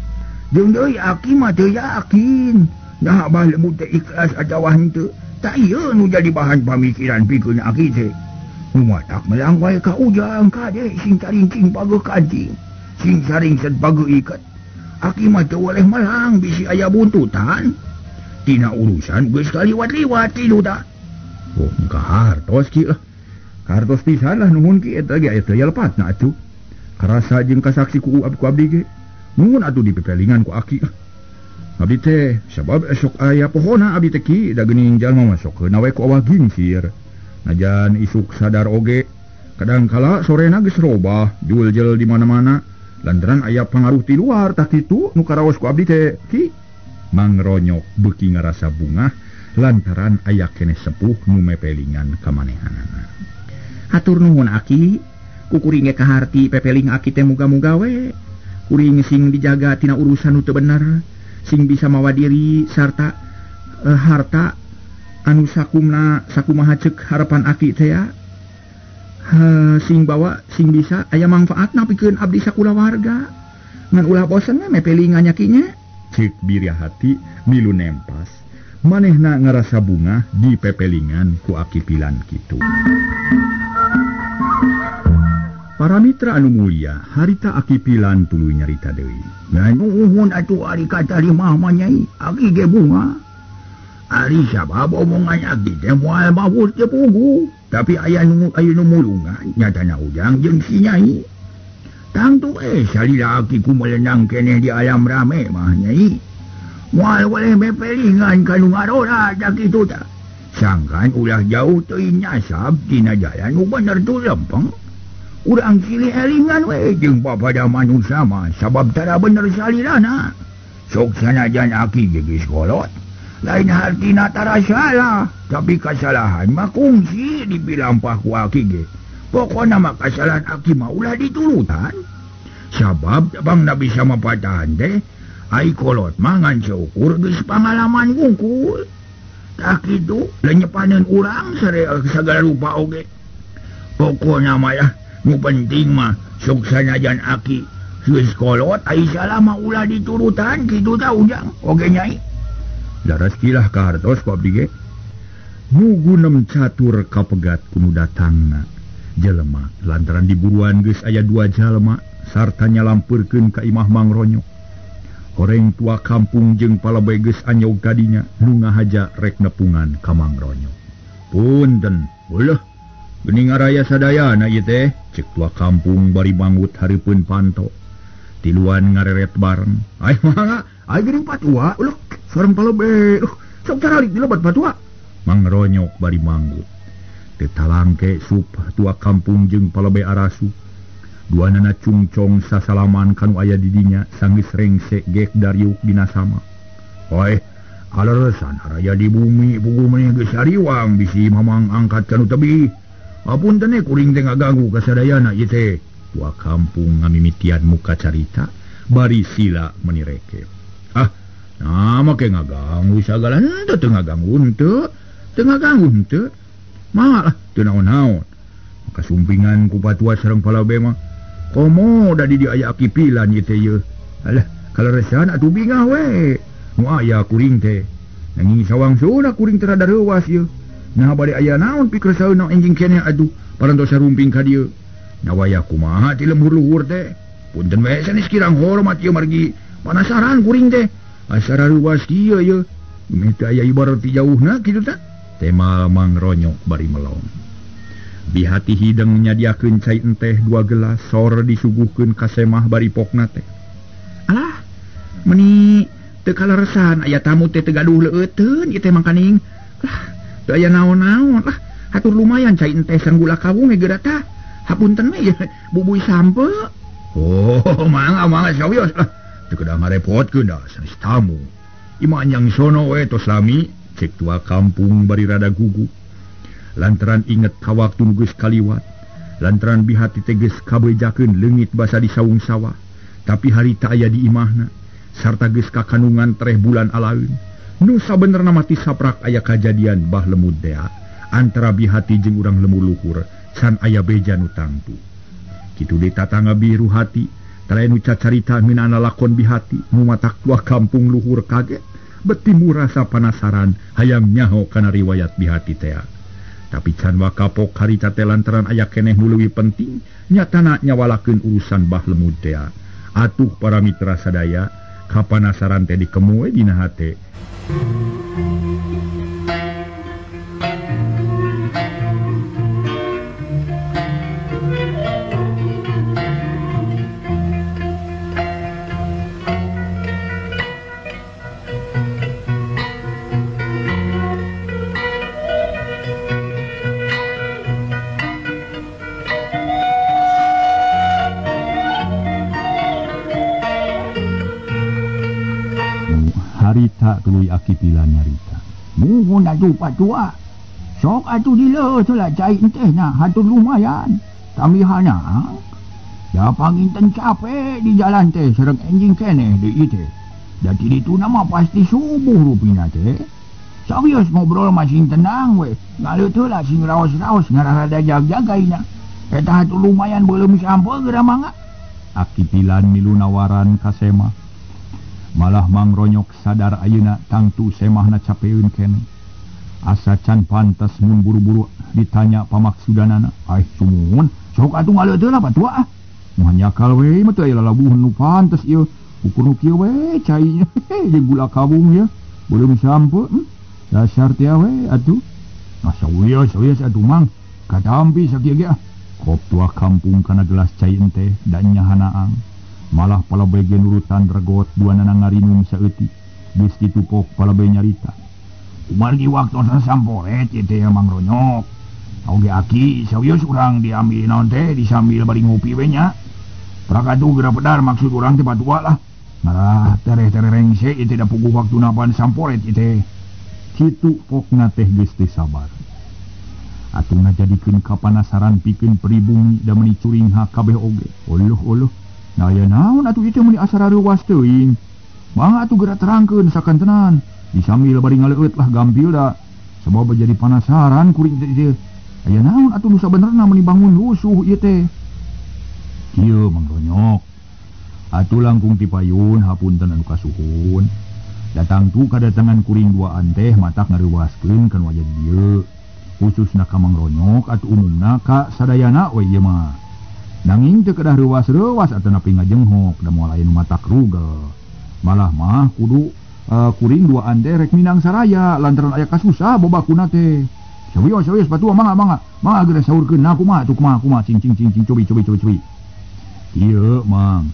Jeung deui aki mah teu yakin. Nah Bah Lemut teh ikhlas atawa henteu. Tak ieu nu jadi bahan pamikiran pikeun aki teh. Nu matak melang wae ka Ujang kade sing carincing pageuh kancing. Sing saringset pageuh iket. Aki mah teu weleh melang bisi aya buntutan. Tina urusan geus kaliwat-liwat kitu tah. Oh, kahartos ki lah. Kartos pisan lah nuhun ki eta ge aya teu lepatna atuh. Karasa jeung kasaksi ku abdi ge. Nuhun atuh dipepelingan ku aki. Abdi teh sabab esok aya pohona abdi teh ki da geuning jalma mah sok heuna we ku awah gingsir. Najan isuk sadar oge kadang kala sorena geus robah juljel di mana-mana lantaran aya pangaruh ti luar tah kitu nu karaos ku abdi teh ki. Mang Ronyok beuki ngarasa bungah lantaran aya keneh sepuh nu mepelingan ka manehanana. Hatur nuhun aki, kukuring ge kaharti pepeling aki teh muga-muga we. Kuring sing dijaga tina urusan nu teu bener, sing bisa mawa diri sarta harta anu sakumna sakumaha ceuk harapan aki teh ya. Sing bawa sing bisa aya mangfaatna pikeun abdi sakulawarga. Ngan ulah bosen we mepelingan nya ki nya. Ceuk Biryahati milu nempas. Manehna ngarasa bunga di pepelingan ku Aki Pilan kitu. Para mitra anu mulia, harita Aki Pilan tuluy nyarita deui. Nuhun atuh ari katarima mah nyai, aki ge bunga. Ari sabab omongan aki teh moal mabur teu pugu, tapi aya nu mulungan nyatana Ujang jeung si nyai. Tangtu salila aki ku melenang keneh di alam rame mah nyai. Moal weleh mepelingan ka nu ngarora da kitu tah. Sangkan ulah jauh teuing nyasab tina jalan nu bener tu lempeng. Urang silih elingan we jeung papada manusia mah sabab tara bener salilana. Sok sanajan aki ge geus kolot, lain hartina tara salah, tapi kasalahan mah kungsi dipilampah ku aki ge. Pokona mah kasalahan aki mah ulah diturutan. Sabab bangna bisa mapatahan teh, ai kolot mah ngan seukur geus pangalaman wungkul. Tah kitu lenyepaneun urang sare sagala rupa oge. Pokona mah lah nu penting mah sok sanajan aki geus kolot ai salah mah ulah diturutan kitu tah Ujang oge nyai. Laras kilah kahartos ku abdi ge. Nu gunem catur kapegat ku nu datangna jelema lantaran diburuan geus aya dua jalma sarta nyalampeurkeun ka imah Mang Ronyok. Horeng tua kampung jeung palebay geus anyog kadinya nu ngahaja rek nepungan ka Mang Ronyok. Punten, ulah geuning araya sadayana ieu teh, ceuk tua kampung bari manggut hareupeun panto. Tiluan ngareret bareng. Ai mangga, ai geuning patua, ulah sareng palebay. Sok caralik dilebat patua. Mangronyok bari manggut. Teu talangke sup tua kampung jeung palobe arasu. Duanana cungcong sasalaman kanu aya di dinya sanggeus rengse gek dariuk dina sama. Oe, kaleresan araya di bumi puguh meni geus hariwang bisi mamang angkat kanu tebih. Apunten kuring teh ngaganggu kasadayana ieu teh. Tua kampung ngamimitian muka carita bari sila menireke. Ah, nah make ngaganggu sagala henteu teu ngaganggu henteu, teu ngaganggu henteu. Malah teu naon-naon. Maka sumpingan ku patua sareng palabe mah. Komo da di dieu aya aki pilan ieu teh ieu. Alah, kaleresan atuh bingah we. Nu aya kuring teh. Nanging sawangsulna kuring teh rada reuwas ieu. Nah bade aya naon pikeresaeun enjing keneh atuh parantos sarumping ka dieu. Nawaya kumaha ti lembur luhur teh. Punten we sanes kirang hormat ieu margi panasaran kuring teh. Asa rareuwas kieu ieu. Meh teu aya ibarat ti jauhna kitu tah. Tema Mangronyok bari melong. Bihati hideng nyadiakeun cai enteh 2 gelas sor disuguhkeun ka semah bari pokna teh. Alah, meni teu kaleresan aya tamu teh teu gaduh leueuteun ieu teh mangkaning. Lah, teu aya naon-naon lah. Hatur lumayan cai enteh sareng gula kawung ge geura tah. Hapunten we bubuy sampe. Oh, mangga mangga sawios lah. Teu kedah ngarepotkeun da sanes tamu. Imah anjang sono we tos lami, cek tua kampung bari rada gugup. Lantaran inget ka waktu nu geus kaliwat, lantaran bihati teh geus kabejakeun leungit basa di saung sawah, tapi harita aya di imahna sarta geus kakanungan tereh bulan alaeun. Nu sabenerna mah ti saprak aya kajadian bah lemud tea antara bihati jeung urang lembur luhur can aya beja nu tangtu. Kitu deui tatangga biru hati, tara nu cacarita ngeunana lakon bihati, nu matak tua kampung luhur kaget, beti murasa panasaran hayang nyaho kana riwayat bihati tea. Tapi can wakapok harita teh lantaran aya keneh nu leuwih penting, nyatana nyawalakeun urusan bah lemud tea. Atuh para mitra sadaya, kapanasaran teh dikemu we dina hate. Harita tuluy aki pila nyarita. Muhun atuh patua. Sok atuh dileuh lah cai teh na hatur lumayan. Tamihana. Da panginten capek di jalan teh sareng enjing keneh deui teh. Da ti ditu mah pasti subuh rupina teh. Sawios ngobrol masing tenang we. Ngaleuh lah sing raos-raos ngarah rada jag-jagaina. Eta hatur lumayan beuleum sampe geura mangga. Aki pilan milu nawaran ka semah. Malah Mangronyok sadar ayeuna tangtu semahna capeun keneh. Asa can pantas mun buru-buru ditanya pamaksudanana. Ai sumuhun, sok atuh ngaleuh lah patua ah. Moal nyakal we mah teu aya lalabuhun nu pantes ieu. Ukur nu kieu we cai jeung gula kawung ye. Beuleum sampe, dasar tia we atuh. Ah sawios sawios atuh mang. Katampi sakieu ge ah. Kop tua kampung kana gelas cai enteh dan nyahanaang. Malah palabe ge nurutan regot duanana ngarinum saeutik. Geus kitu pok palabe nyarita. Kumargi waktosna samporet ieu teh Mangronyok. Oge aki sawios urang diambil naon teh disambil bari ngopi we nya. Prakatu geura pedar maksud urang teh patua lah. Malah tereh-tereh rengse ieu teh da puguh waktuna pan samporet ieu teh. Kitu pokna teh geus teu sabar. Atuh ngajadikeun kapanasaran pikeun pribumi da meuni curing hak kabeh oge. Uluh-uluh. Nah aya naon atuh ieu teh meuni asa rareuwas teuing. Mangga atuh geura terangkeun sakantenan. Disambil bari ngaleueut lah gampil da. Sabab jadi panasaran kuring teh ieu. Aya naon atuh nu sabenerna meuni bangun rusuh ieu teh. Kieu Mangronyok. Atuh langkung ti payun hapunten anu kasuhun. Datang tu kadatangan kuring duaan teh matak ngareuwaskeun kana wajah dieu. Khususna ka Mangronyok atuh umumna ka sadayana we ieu mah. Nanging teu kedah reuwas-reuwas atanapi ngajenghok da moal aya nu matak rugel. Malah mah kudu kuring duaan teh rek minang saraya lantaran aya kasusah bobakuna teh. Sawios sawios patua mangga mangga. Mangga geura saurkeun na kumaha atuh kumaha kumaha cing cing cing cing cobi cobi cobi cobi. Ieu mang.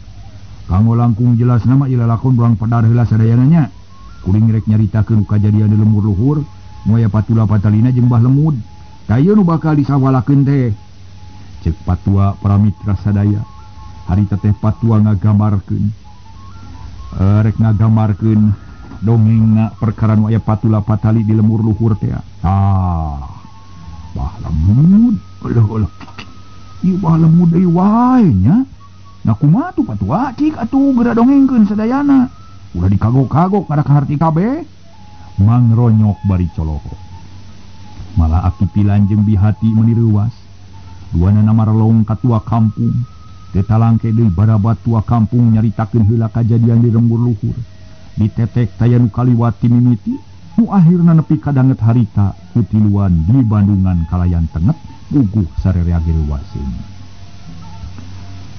Kanggo langkung jelas nama ieu lalakon urang padar heula sadayana nya. Kuring rek nyaritakeun kajadian di lembur luhur Nu aya patula patalina jeung Bah Lemud. Tah ieu nu bakal disawalakeun teh. Cek patua para mitra sadaya. Harita teh patua ngagambarkeun. Rek ngagambarkeun dongengna perkara nu aya patula patali di lemur luhur teh. Ah. Bah Lemud, alah alah. Ieu Bah Lemud deui wae nya. Nah kumaha tuh patua cik atuh geura dongengkeun sadayana. Ulah dikagok-kagok kada kaharti kabeh. Mangronyok bari coloho. Malah aki pilan jeung bihati meuni reuwas. Duanana marelong ka tua kampung. Teh talangke deui barabat tua kampung nyaritakeun heula kajadian di lembur luhur. Ditetek taya nu kaliwat ti mimiti, nu akhirna nepi ka danget harita kutiluan di Bandungan kalayan tenget puguh sarerea reuwaseun.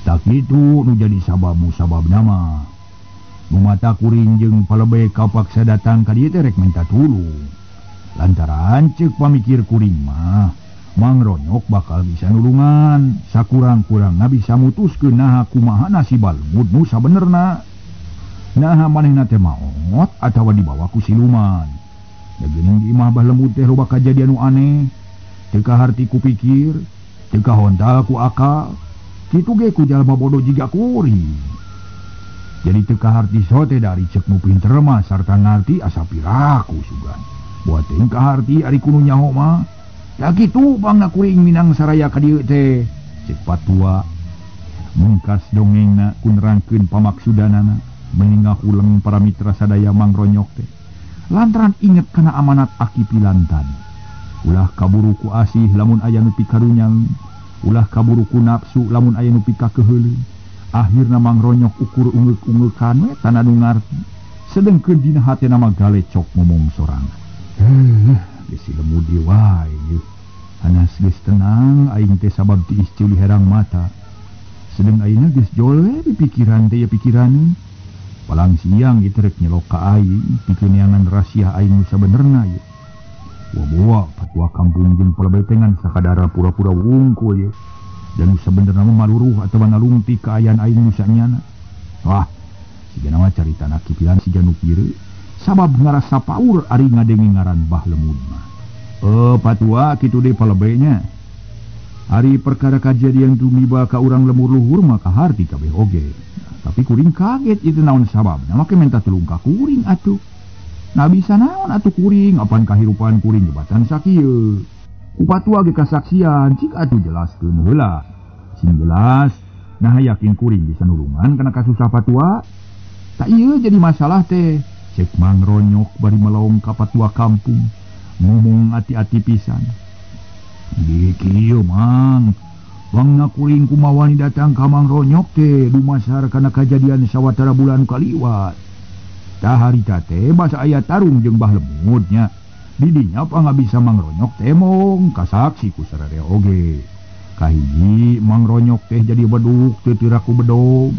Tak itu nu jadi sabab musabab nama. Nu mata kuring jeung palebe kapaksa datang ka dieu teh rek minta tulung. Lantaran ceuk pamikir kuring mah, Mangronyok bakal bisa nulungan, sakurang-kurangna bisa mutuskeun naha kumaha nasib Lemud nu sabenerna. Naha manehna teh maot atawa dibawa ku siluman. Da geuning di imah Bah Lemud teh loba kajadian nu aneh. Teu kaharti ku pikir, teu kahontal ku akal. Kitu ge ku jalma bodoh jiga kuring. Jadi teu kaharti sote dari cek nu pinter mah sarta ngarti asa piraku sugan. Buat teuing kaharti ari kudu nyaho mah. Da kitu pangna kuring minang saraya ka dieu teh. Cek patua mungkas dongengna ku nerangkeun pamaksudanana meni ngahuleng para mitra sadaya Mangronyok teh. Lantaran inget kana amanat aki pilantan. Ulah kaburu ku asih lamun aya nu pikarunyang. Ulah kaburu ku nafsu lamun aya nu pikakeuheuleun. Akhirna Mangronyok ukur ungeuk-ungeukan we tanda nu ngarti. Sedengkeun dina hatena mah galecok ngomong sorangan. Geus si Lemud ieu wae ieu. Anas geus tenang aing teh sabab tiis ceuli herang mata. Sedeng ayeuna geus jol we pikiran teh ieu pikiran. Palang siang ieu teh rek nyelok ka aing pikeun neangan rahasia aing nu sabenerna ieu. Wah, patua kampung jeung palebetengan sakadara pura-pura wungkul ye. Dan sabenerna mah maluruh atawa nalungti kaayaan aing nu sanyana. Wah, sigana mah caritana kipilan siga nu kieu sabab ngarasa paur ari ngadenge ngaran Bah Lemud mah. Patua kitu deui palebenya. Ari perkara kajadian tumiba ka urang lemur luhur mah kaharti kabeh oge. Tapi kuring kaget itu naon sababna make minta tulung ka kuring atuh. Nah bisa naon atuh kuring apan kahirupan kuring jebatan sakieu. Ku patua ge kasaksian cik atuh jelaskeun heula. Sing jelas nah yakin kuring bisa nulungan kana kasusah patua. Tak ieu jadi masalah teh. Cek Mangronyok bari melong ka patua kampung ngomong ati-ati pisan. Di kieu Mang, bangna kuring kumawani datang ka Mangronyok teh dumasar kana kajadian sawatara bulan kaliwat. Tah harita teh basa aya tarung jeung Bah Lemud nya. Didinya pangabisa Mangronyok temong kasaksi ku sararea oge. Kahiji Mangronyok teh jadi beduk teu tiraku bedog.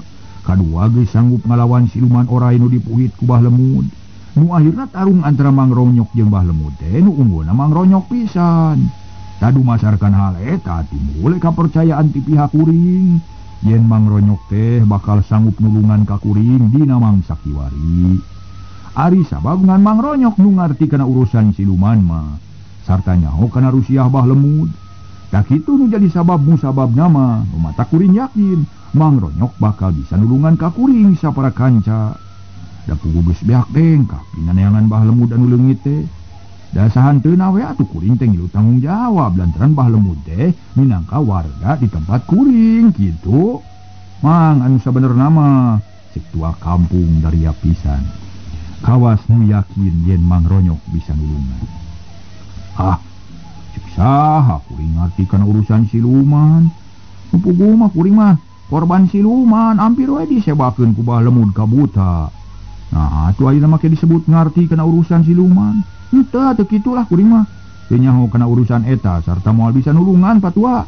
Kadua geus sanggup ngalawan siluman orai nu dipuhit ku Bah Lemud. Nu akhirna tarung antara Mangronyok jeung Bah Lemud teh nu unggulna Mangronyok pisan. Tah dumasarkan hal eta timbul kapercayaan ti pihak kuring yen Mangronyok teh bakal sanggup nulungan ka kuring dina mangsa kiwari. Ari sabab ngan Mangronyok nu ngarti kana urusan siluman mah sarta nyaho kana rusiah Bah Lemud. Tah kitu nu jadi sabab musabab nama nu mata kuring yakin Mangronyok bakal bisa nulungan ka kuring sapara kanca. Da puguh geus beak dengkak dina neangan Bah Lemud anu leungit teh. Da sahanteuna we atuh kuring teh ngilu tanggung jawab lantaran Bah Lemud teh minangka warga di tempat kuring kitu. Mang anu sabenerna mah cek tua kampung daria pisan. Kawas nu yakin yen Mangronyok bisa nulungan. Ah, cek saha kuring ngarti kana urusan siluman. Nu puguh mah kuring mah korban siluman hampir we disebakeun ku Bah Lemud ka buta. Nah, atuh ayeuna make disebut ngarti kana urusan siluman. Henteu teu kitulah kuring mah. Teu nyaho kana urusan eta sarta moal bisa nulungan patua.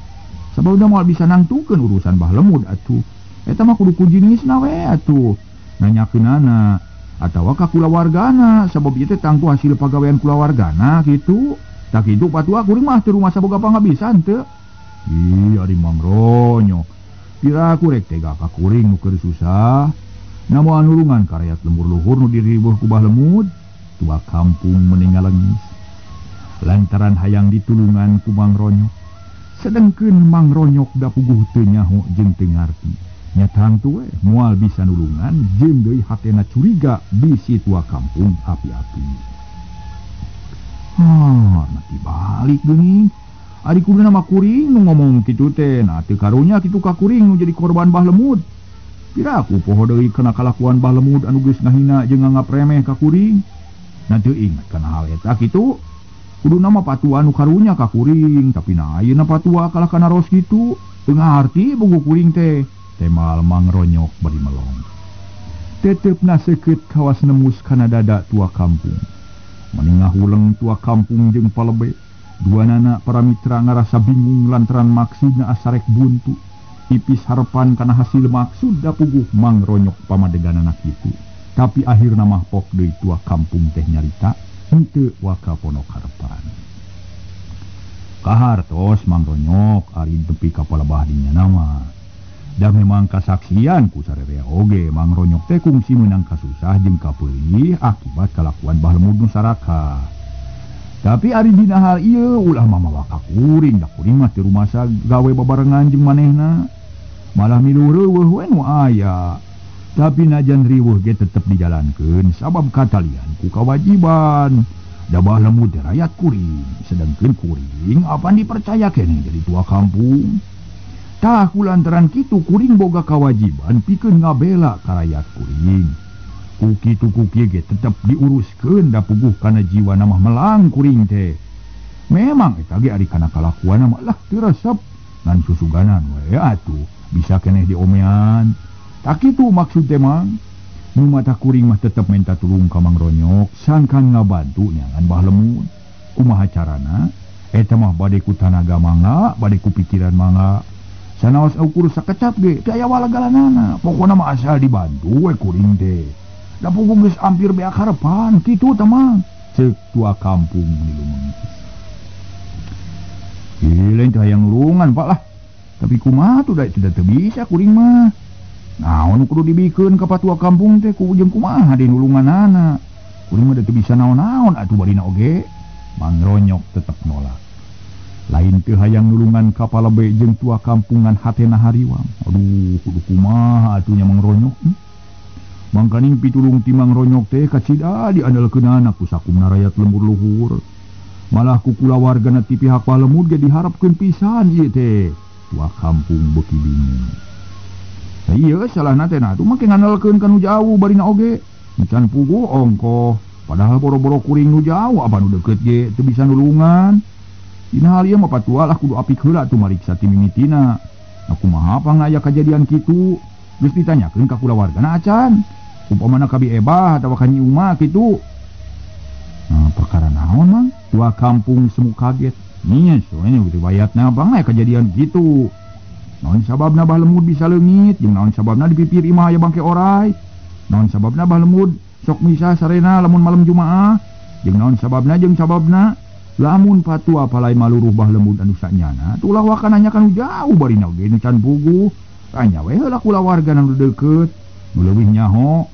Sabab da moal bisa nangtukeun urusan Bah Lemud atuh. Eta mah kudu ku jinisna we atuh. Nanyakeunana atawa ka kulawargana sabab ieu teh tangtu hasil pagawean kulawargana kitu. Tak kitu patua kuring mah teu rumasa boga pangabisan teu. Ih, ari Mangronyok. Pira ku rek tega ka kuring nu keur susah. Namun nulungan ka rakyat lembur luhur nu diribuh ku Bah Lemud. Tua kampung meninggal lengis. Lantaran hayang ditulungan ku Mang Ronyok. Sedengkeun Mang Ronyok da puguh teu nyaho jeung teu ngarti. Nya tangtu we moal bisa nulungan jeung deui hatena curiga bisi tua kampung api-api. Ah, nanti balik geuning. Ari kuduna mah kuring nu ngomong kitu teh, nah teu karunya kitu ka kuring nu jadi korban Bah Lemud. Piraku poho deui kana kalakuan Bah Lemud anu geus ngahina jeung nganggap remeh ka kuring. Nah teu inget kana hal eta kitu. Kuduna mah patua nu karunya ka kuring, tapi nah ayeuna patua kalah kana ros kitu. Teu ngaharti buku kuring teh. Temal Mang Ronyok bari melong. Tetepna seukeut kawas nemus kana dada tua kampung. Meningah huleng tua kampung jeung palebe. Dua nana para mitra ngarasa bingung lantaran maksudna asarek buntu. Ipis harapan kana hasil maksud da puguh Mang Ronyok pamadeganana kitu. Tapi akhirna mah pok deui tua kampung teh nyarita henteu waka ponok harapan. Kahartos Mang Ronyok ari tepi ka palebah dinya nama. Da memang kasaksian ku sarerea oge Mang Ronyok teh kungsi meunang kasusah jeung kapeulih akibat kalakuan Bah Lemud nu saraka. Tapi ari dina hal ieu ulah mamawa ka kuring, da kuring mah teu rumasa gawe babarengan jeung manehna. Malah milu reueuh we nu aya. Tapi najan riweuh ge tetep dijalankeun sabab katalian ku kawajiban. Da Bah Lemud teh rakyat kuring, sedengkeun kuring apan dipercaya keneh jadi tua kampung. Tah ku lantaran kitu kuring boga kawajiban pikeun ngabela ka rakyat kuring. Ku kitu ku kieu ge tetep diuruskeun da puguh kana jiwa mah melang kuring teh. Memang eta ge ari kana kalakuan mah lah teu resep ngan susuganan we atuh bisa keneh diomean. Tak kitu maksud teh Mang. Nu mata kuring mah tetep minta tulung ka Mang Ronyok sangkan ngabantu neangan Bah Lemud. Kumaha carana? Eta mah bade ku tanaga mangga, bade ku pikiran mangga. Sanaos ukur sakecap ge teu aya walagalanana. Pokona mah asal dibantu we kuring teh. Da puguh geus ampir beak harepan kitu teh Mang. Ceuk tua kampung dilumeng. Ih, lain teh hayang nulungan Pak lah. Tapi kumaha tuh da tidak teu bisa kuring mah. Naon kudu dibikeun ka patua kampung teh ku jeung kumaha deui nulunganana. Kuring mah teu bisa naon-naon atuh barina oge. Mang Ronyok tetep nolak. Lain teu hayang nulungan ka palebe jeung tua kampungan hatena hariwang. Aduh, kudu kumaha atuh nya Mang Ronyok. Mangkaning pitulung ti Mang Ronyok teh kacida diandalkeunana ku sakumna rakyat lembur luhur. Malah ku kulawargana ti pihak Bah Lemud ge diharapkeun pisan ieu teh. Tua kampung beuki bingung. Iya salahna teh nah atuh make ngandalkeun ka nu jauh barina oge. Can puguh ongkoh. Padahal boro-boro kuring nu jauh apa nu deukeut ge teu bisa nulungan. Dina hal ieu mah patua lah kudu apik heula atuh mariksa ti mimitina. Nah kumaha pang aya kajadian kitu? Geus ditanyakeun ka kulawargana acan. Umpamana ka Bi Ebah atawa ka Nyi Uma kitu. Nah perkara naon Mang? Tua kampung semu kaget. Nya soalnya riwayatna bang aya kajadian kitu. Naon sababna Bah Lemud bisa leungit jeung naon sababna di pipir imah aya bangke orai. Naon sababna Bah Lemud sok misah sarena lamun malam Jumaah jeung naon sababna jeung sababna lamun patua palai maluruh Bah Lemud anu sanyana tulah wakana nya kanu jauh barina oge nu can puguh. Tanya we heula kulawarga nu deukeut nu leuwih nyaho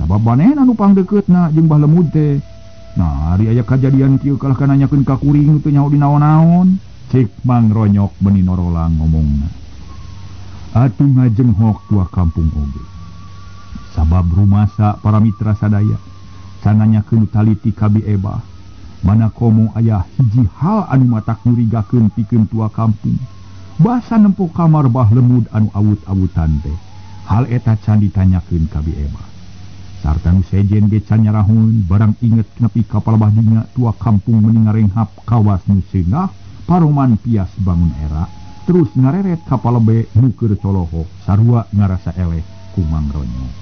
sabab manehna nu pangdeukeutna jeung Bah Lemud teh. Nah ari aya kajadian kieu kalah kana nanyakeun ka kuring teu nyaho di naon-naon. Cek Mang Ronyok beuni norolang ngomongna. Atuh ngajenghok tua kampung oge. Sabab rumasa para mitra sadaya sananyakeun taliti ka Bi Ebah. Mana komo aya hiji hal anu matak nyurigakeun pikeun tua kampung. Basa nempo kamar Bah Lemud anu awut-awutan teh. Hal eta can ditanyakeun ka Bi Ebah. Sarta nu sejen ge can nyarahun barang inget nepi ka palebah dinya tua kampung meuni ngarenghap kawas nu seungah paroman pias bangun era. Terus ngareret ka palebe nu keur colohok sarua ngarasa eleh ku Mang Ronyok.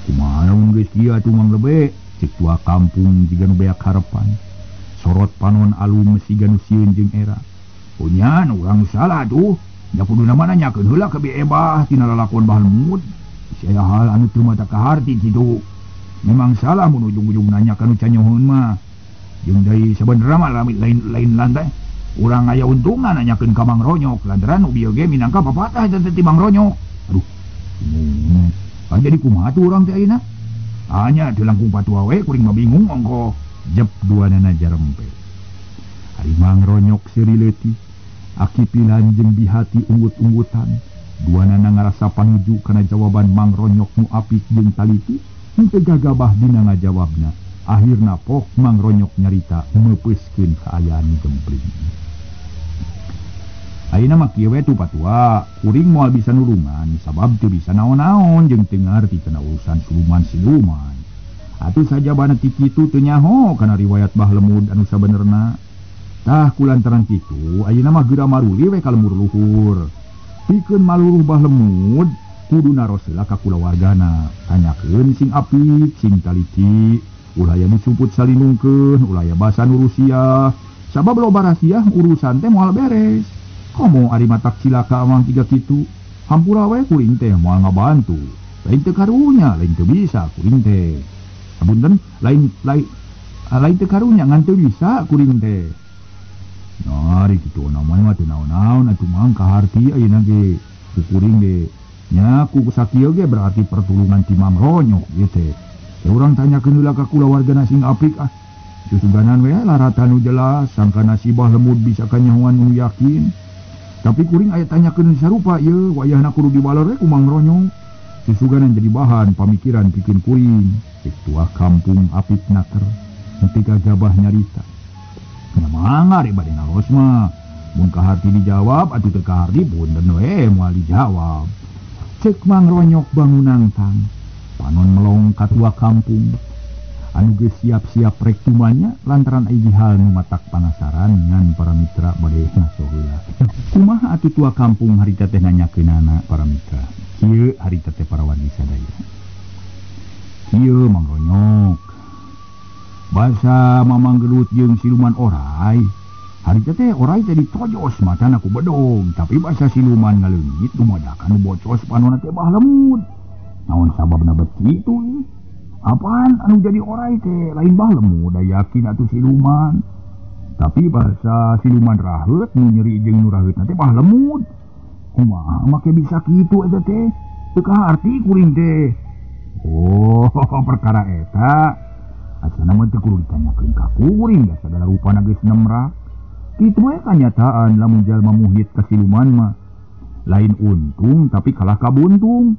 Kumaha lamun geus kieu atuh Mang Lebe? Cek tua kampung jiga nu beak harepan. Sorot panon alum siga nu sieun jeung era. Punyan urang salah tuh. Nya kuduna mah nanyakeun heula ka Bi Ebah tina lalakon Bah Lemud. Bisi aya hal anu teu mata kaharti kitu. Memang salah mun ujung-ujung nanya ka nu canyohun mah. Jeung deui sabenerna mah lain lantai. Urang aya untungna nanyakeun ka Mang Ronyok lantaran nu bieu ge minangka papatah eta teh ti Mang Ronyok. Aduh. Kan jadi kumaha tuh urang teh ayeuna? Hanya teu langkung patua we kuring mah bingung ongkoh. Jep duanana jarempe. Ari Mang Ronyok seuri leutik, Aki Pilan jeung Bihati unggut-unggutan. Duanana ngarasa panuju kana jawaban Mang Ronyok nu apik jeung taliti, henteu gagabah dina ngajawabna. Akhirna pok Mang Ronyok nyarita meupeuskeun kaayaan gempling. Ayeuna mah kieu we tu patua, kuring moal bisa nulungan sabab teu bisa naon-naon jeung teu ngarti kana urusan siluman-siluman. Atuh sajabana ti kitu teu nyaho kana riwayat Bah Lemud anu sabenerna. Tah kulantaran kitu ayeuna mah geura maruli we ka lembur luhur. Pikeun maluruh Bah Lemud kudu naros heula ka kulawargana, tanyakeun sing apik, sing taliti, ulah aya disumput salinungkeun, ulah aya basa nu rusiah. Sabab loba rasiah urusan teh moal beres. Komo ari matak cilaka mah jiga kitu. Hampura we kuring teh moal ngabantu. Lain teu karunya, lain teu bisa kuring teh. Apunten, lain lain teu karunya ngan teu bisa kuring teh. Nah, ari kitu namanya mah teu naon-naon atuh mang kaharti ayeuna ge. Ku kuring ge nya ku sakieu ge berarti pertulungan ti Mang Ronyok ieu teh. Ya urang tanyakeun heula ka kulawargana sing apik ah. Susuganan we laratan nu jelas sangkana si Bah Lemud bisa kanyahoan nu yakin. Tapi kuring aya tanyakeun sarupa ieu wayahna kudu dibaler we ku Mang Ronyok. Susuganan jadi bahan pamikiran pikeun kuring. Cek tua kampung apik naker henteu gagabah nyarita. Nya mangga ari bade naros mah. Mun kaharti dijawab atuh teu kaharti punten we moal dijawab. Cek Mang Ronyok bangunangtang. Panon melong ka tua kampung. Anu geus siap-siap rek tumanya lantaran hiji hal nu matak panasaran ngan para mitra bade ngaso heula. Kumaha atuh tua kampung harita teh nanyakeunana para mitra. Kieu harita teh para wargi sadaya. Kieu Mang Ronyok. Basa Mamang Gelut jeung siluman orai. Harita teh orai teh ditojos matana ku bedog, tapi basa siluman ngaleungit dumadakan nu bocos panonna teh Bah Lemud. Naon sababna bet kitu ieu? Apaan anu jadi orai teh lain Bah Lemud da yakin atuh siluman. Tapi bahasa siluman raheut nu nyeri jeung nu raheutna teh Bah Lemud. Kumaha make bisa kitu eta teh? Teu kaharti kuring teh. Oh, perkara eta. Asana mah teu kudu ditanyakeun ka kuring da sagala rupana geus nemrak. Kitu we kanyataan lamun jalma muhit ka siluman mah. Lain untung tapi kalah kabuntung.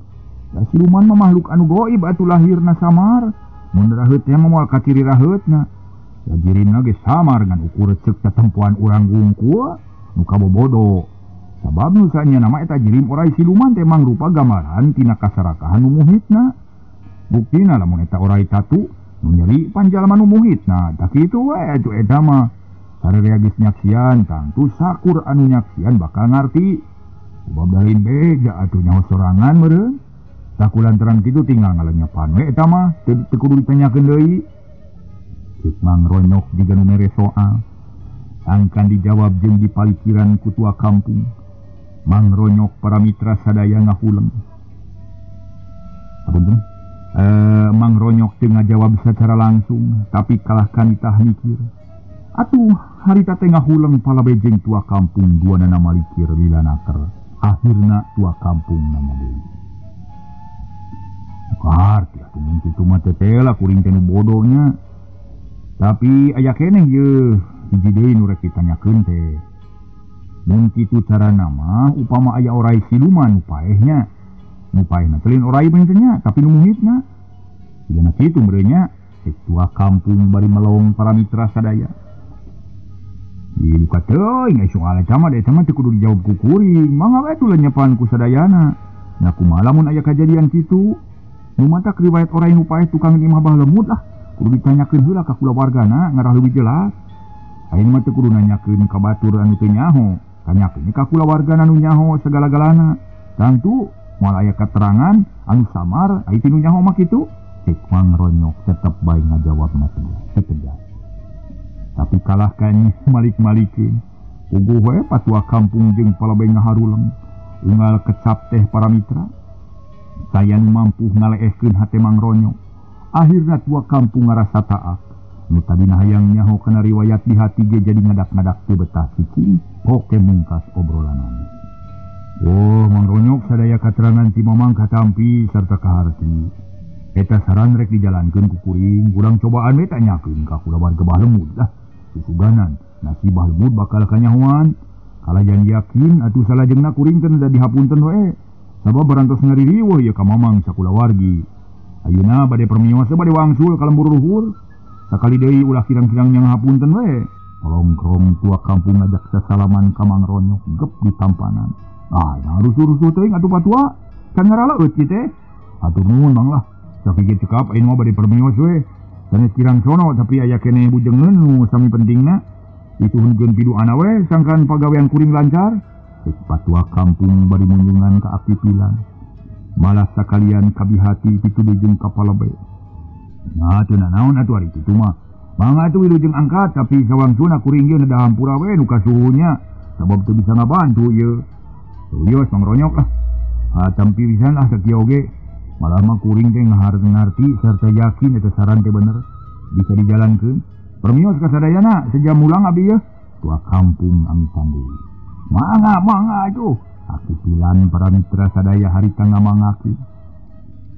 Da siluman mah makhluk anu goib atuh lahirna samar. Mun raheut teh mah moal kaciri raheutna. Da jirimna ge samar ngan ukur ceuk tatempoan urang wungkul nu kabobodo. Sabab nu saanya nama eta jirim orai siluman teh mangrupa gambaran tina kasarakahan nu muhitna. Buktina lamun eta orai tatu nu nyeri panjalma nu muhitna. Da kitu we atuh eta mah. Sararea geus nyaksian tangtu sakur anu nyaksian bakal ngarti. Sebab lain beja atuh nyaho sorangan meureun. Takulan terang kitu tinggal ngalenyepan we eta mah teu kudu ditanyakeun deui. Cek Mang Ronyok jiga nu mere soal. Angkan dijawab jeung dipalikiran ku tua kampung. Mang Ronyok para mitra sadaya ngahuleng. Apunten. Mang Ronyok teu ngajawab secara langsung tapi kalahkan itah mikir. Atuh harita teh ngahuleng palabe jeung tua kampung duanana malikir lila naker. Akhirna tua kampung nanya deui. Kaharti atuh mun kitu mah teh lah kuring teh nu bodohnya. Tapi aya keneh yeuh hiji deui nu rek ditanyakeun teh. Mun kitu carana mah upama aya orai siluman nu paehnya. Nu paehna teh lain orai mah nya tapi nu muhitna. Sigana kitu meureun nya cek tua kampung bari melong para mitra sadaya. Dibuka teuing ai soal eta mah eta mah teu kudu dijawab ku kuring. Mangga we atuh lenyepan ku sadayana. Nah kumaha lamun aya kajadian kitu? Nu matak riwayat orai nu paeh tukang imah Bah Lemud lah. Kudu ditanyakeun heula ka kulawargana ngarah leuwih jelas. Ayeuna mah teu kudu nanyakeun ka batur anu teu nyaho. Tanyakeun ka kulawargana nu nyaho segala-galana. Tangtu moal aya keterangan anu samar ai ti nu nyaho mah kitu. Cek Mang Ronyok tetep bae ngajawabna teh tegas. Tapi kalahkan malik-malikeun. Puguh we patua kampung jeung palabe ngaharuleng. Unggal kecap teh para mitra. Saya nu mampu ngaleehkeun hate Mang Ronyok. Akhirna tua kampung ngarasa taak. Nu tadina hayang nyaho kana riwayat di hati ge jadi ngadak-ngadak teu betah cicing. Poke mungkas obrolanana. Oh, Mang Ronyok sadaya katerangan ti Mamang katampi sarta kaharti. Eta saran rek dijalankeun ku kuring, urang cobaan we tanyakeun ka kulawarga Bah Lemud lah. Susuganan, nasi Bah Lemud bakal kanyahoan. Kalajan yakin atuh salajengna kuring teh da dihapunten we. Sabab barantos ngaririweuh ieu ka Mamang sakulawargi. Ayeuna bade permios bade wangsul ka lembur luhur. Sakali deui ulah kirang-kirang yang hapunten we. Rongkrong tua kampung ngajak sasalaman ka Mang Ronyok gep di tampanan. Ah, nah rusuh-rusuh teuing atuh patua. Can ngaralaeut kieu teh. Atur nuhun Mang lah. Sakieu cekap ayeuna mah bade permios we. Sanes kirang sono tapi aya keneh bujengeun nu sami pentingna. Dituhunkeun piduana we sangkan pagawean kuring lancar. Ceuk patua kampung bari munjungan ka Aki Pilan. Malah sakalian kabihati pituduh jeung kapala bae. Nah, teu nanaon atuh ari kitu mah. Mangga atuh wilujeng angkat tapi sawangsuna kuring ieu nedah hampura we nu kasuhunya. Sabab teu bisa ngabantu ieu. Teu Mang Ronyok lah. Ah, tampi pisan lah sakieu oge. Malah mah kuring teh ngaharti sarta yakin eta saran teh bener. Bisa dijalankeun. Permios ka sadayana sejam mulang abdi ieu. Tua kampung amitan deui. Mangga mangga atuh. Aki Pilan para mitra sadaya harita ngamangaki.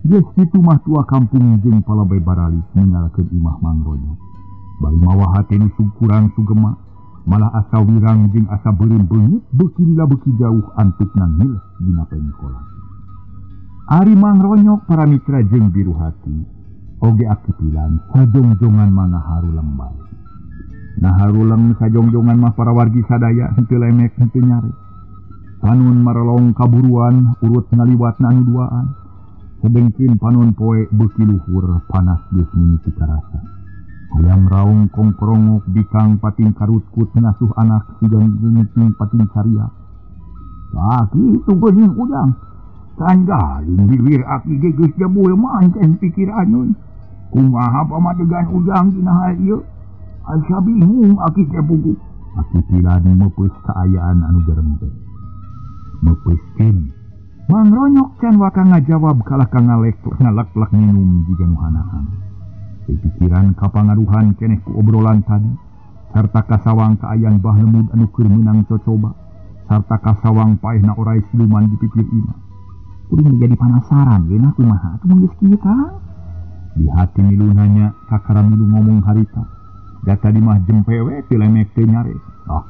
Geus kitu mah tua kampung jeung palabay barali ninggalkeun imah Mang Ronyok. Bari mawa hate nu kurang sugema, malah asa wirang jeung asa beureum beungit beuki lila beuki jauh antukna ngileh dina pengkolan. Ari Mang Ronyok para mitra jeung biru hati, oge Aki Pilan sajongjongan mah ngaharuleng bae. Naharuleng sajongjongan mah para wargi sadaya henteu lemek henteu nyare. Panon marolong kaburuan urut ngaliwatna anu duaan. Sedengkeun panon poe beuki luhur panas geus mimiti karasa. Hayam raung kongkrongok bikang pating karutkut ngasuh anak siga geuning pating saria. Ah kitu geuning ujang. Can galing biwir aki ge geus jebul manten pikiranun. Kumaha pamadegan ujang dina hal ieu? Asa bingung aki teh puguh. Aki Pilan meupeus kaayaan anu gereng teh. Meupeuskeun. Mang Ronyok can waka ngajawab kalah ka ngalek-ngalek minum jiga nu hanaan. Pikiran kapangaruhan keneh ku obrolan tadi sarta kasawang kaayaan Bah Lemud anu keur meunang cocoba sarta kasawang paehna orai siluman di pipir imah. Kuring jadi panasaran geunah kumaha atuh mun geus kieu Kang. Di hati milu nanya kakara milu ngomong harita. Da tadi mah jempe we teu lemek teu nyare. Ah,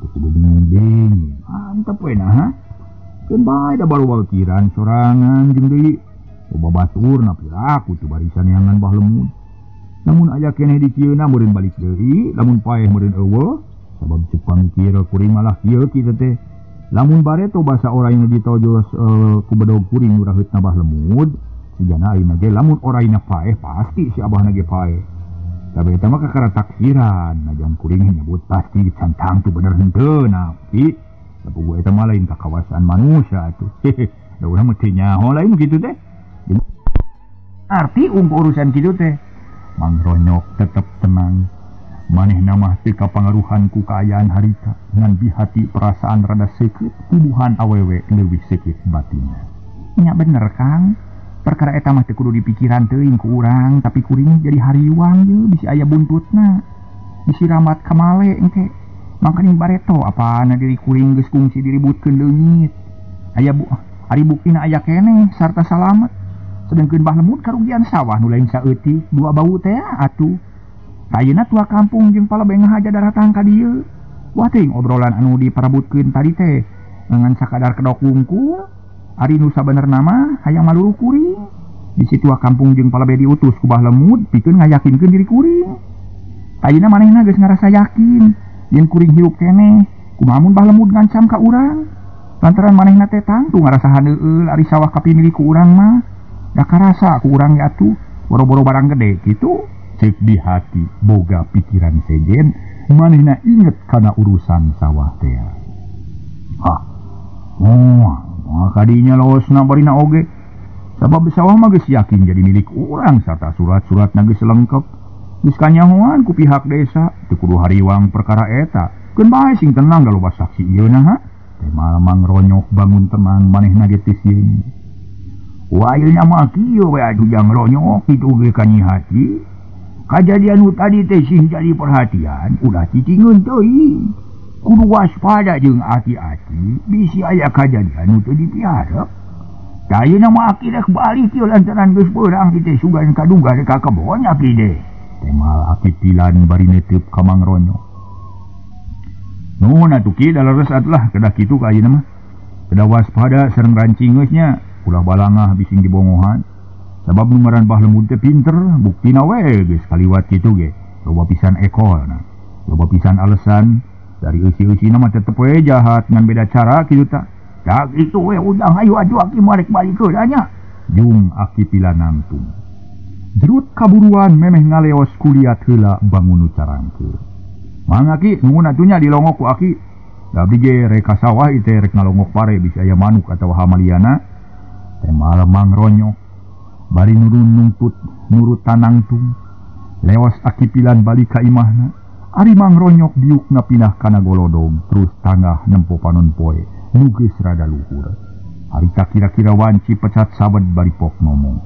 teu kudu bingung. Mantep we nah. Keun bae da baru pikiran sorangan jeung deui. Loba batur na piraku teu barisan neangan Bah Lemud. Namun aya keneh di cieuna meureun balik deui, lamun paeh meureun eueuh, sabab ceuk pamikir kuring malah kieu kitu teh. Lamun bareto basa oraina ditojos ku bedog kuring nu raheutna Bah Lemud, sigana ayeuna ge lamun oraina paeh pasti si abahna ge paeh. Tapi eta mah kakara taksiran, najan kuring nyebut pasti can tangtu bener henteu nah ki. Tapi gue eta mah lain kakawasaan manusia atuh. Hehe, da urang mah teu nyaho lain kitu teh. Arti ungku urusan kitu teh. Mang Ronyok tetep tenang. Manehna mah teu kapangaruhan ku kaayaan harita ngan bihati perasaan rada seukeut tubuhan awewe leuwih seukeut batinna. Nya bener Kang. Perkara eta mah teu kudu dipikiran teuing ku urang, tapi kuring jadi hariwang ye bisi aya buntutna. Bisi ramat kamale engke. Mangkaning bareto apana diri kuring geus kungsi diributkeun leungit. Aya bu ari buktina aya keneh sarta salamet. Sedengkeun Bah Lemud karugian sawah nu lain saeutik dua bau teh atuh. Ayeuna tua kampung jeung palebeh ngahaja daratang ka dieu. Wah teuing obrolan anu diparabutkeun tadi teh ngan sakadar kedok wungkul. Ari nu sabenerna mah hayang maluruh kuring. Bisi tua kampung jeung palebeh diutus ku Bah Lemud pikeun ngayakinkeun diri kuring. Ayeuna manehna geus ngarasa yakin yen kuring hirup keneh. Kumaha mun Bah Lemud ngancam ka urang? Lantaran manehna teh tangtu ngarasa haneueul ari sawah kapimilik ku urang mah. Da karasa ku urang ge atuh boro-boro barang gede kitu. Ceuk di hati boga pikiran sejen manehna inget kana urusan sawah teh. Ah. Oh, kadinya losna barina oge. Sabab sawah mah geus yakin jadi milik urang sarta surat-suratna geus lengkap. Geus kanyahoan ku pihak desa teu kudu hariwang perkara eta. Keun bae sing tenang da loba saksi ieu nah ha. Teh Mang Ronyok bangun tenang manehna ge teu sieun. Wah ayeuna mah kieu we atuh Jang Ronyok kitu ge ka Nyi Hati. Kajadian nu tadi teh sing jadi perhatian ulah cicingeun teuing. Kudu waspada jeung hati-hati bisi aya kajadian nu teu dipiharep. Tah ayeuna mah aki rek balik ieu lantaran geus beurang kitu sugan kaduga rek ka kebon aki deh. Temal aki Pilan bari neteup ka Mang Ronyok. Nuhun atuh ki da leres atulah kedah kitu ka ayeuna mah. Kedah waspada sareng rancing geus nya, ulah balangah bising dibongohan. Sabab nu ngaran Bah Lemud teh pinter, buktina we geus kaliwat kitu ge. Loba pisan ekolna, loba pisan alasan, dari eusi-eusina mah tetep we jahat ngan beda cara kitu ta. Tak kitu we udang hayu atuh aki mah rek balik heula nya. Jung aki Pilan nangtung. Jerut kaburuan memeh ngaleos kuliat heula bangun nu carangkeur. Mang aki nuhun atuh nya dilongok ku aki. Da abdi ge rek ka sawah ieu teh rek ngalongok pare bisi aya manuk atawa hamaliana. Temal Mang Ronyok bari nurun nungtut nurut tanangtung. Leos aki Pilan balik ka imahna. Ari Mang Ronyok diukna pindah kana golodong terus tangah nempo panon poe nu geus rada luhur. Harita kira-kira wanci pecat sabed bari pok ngomong.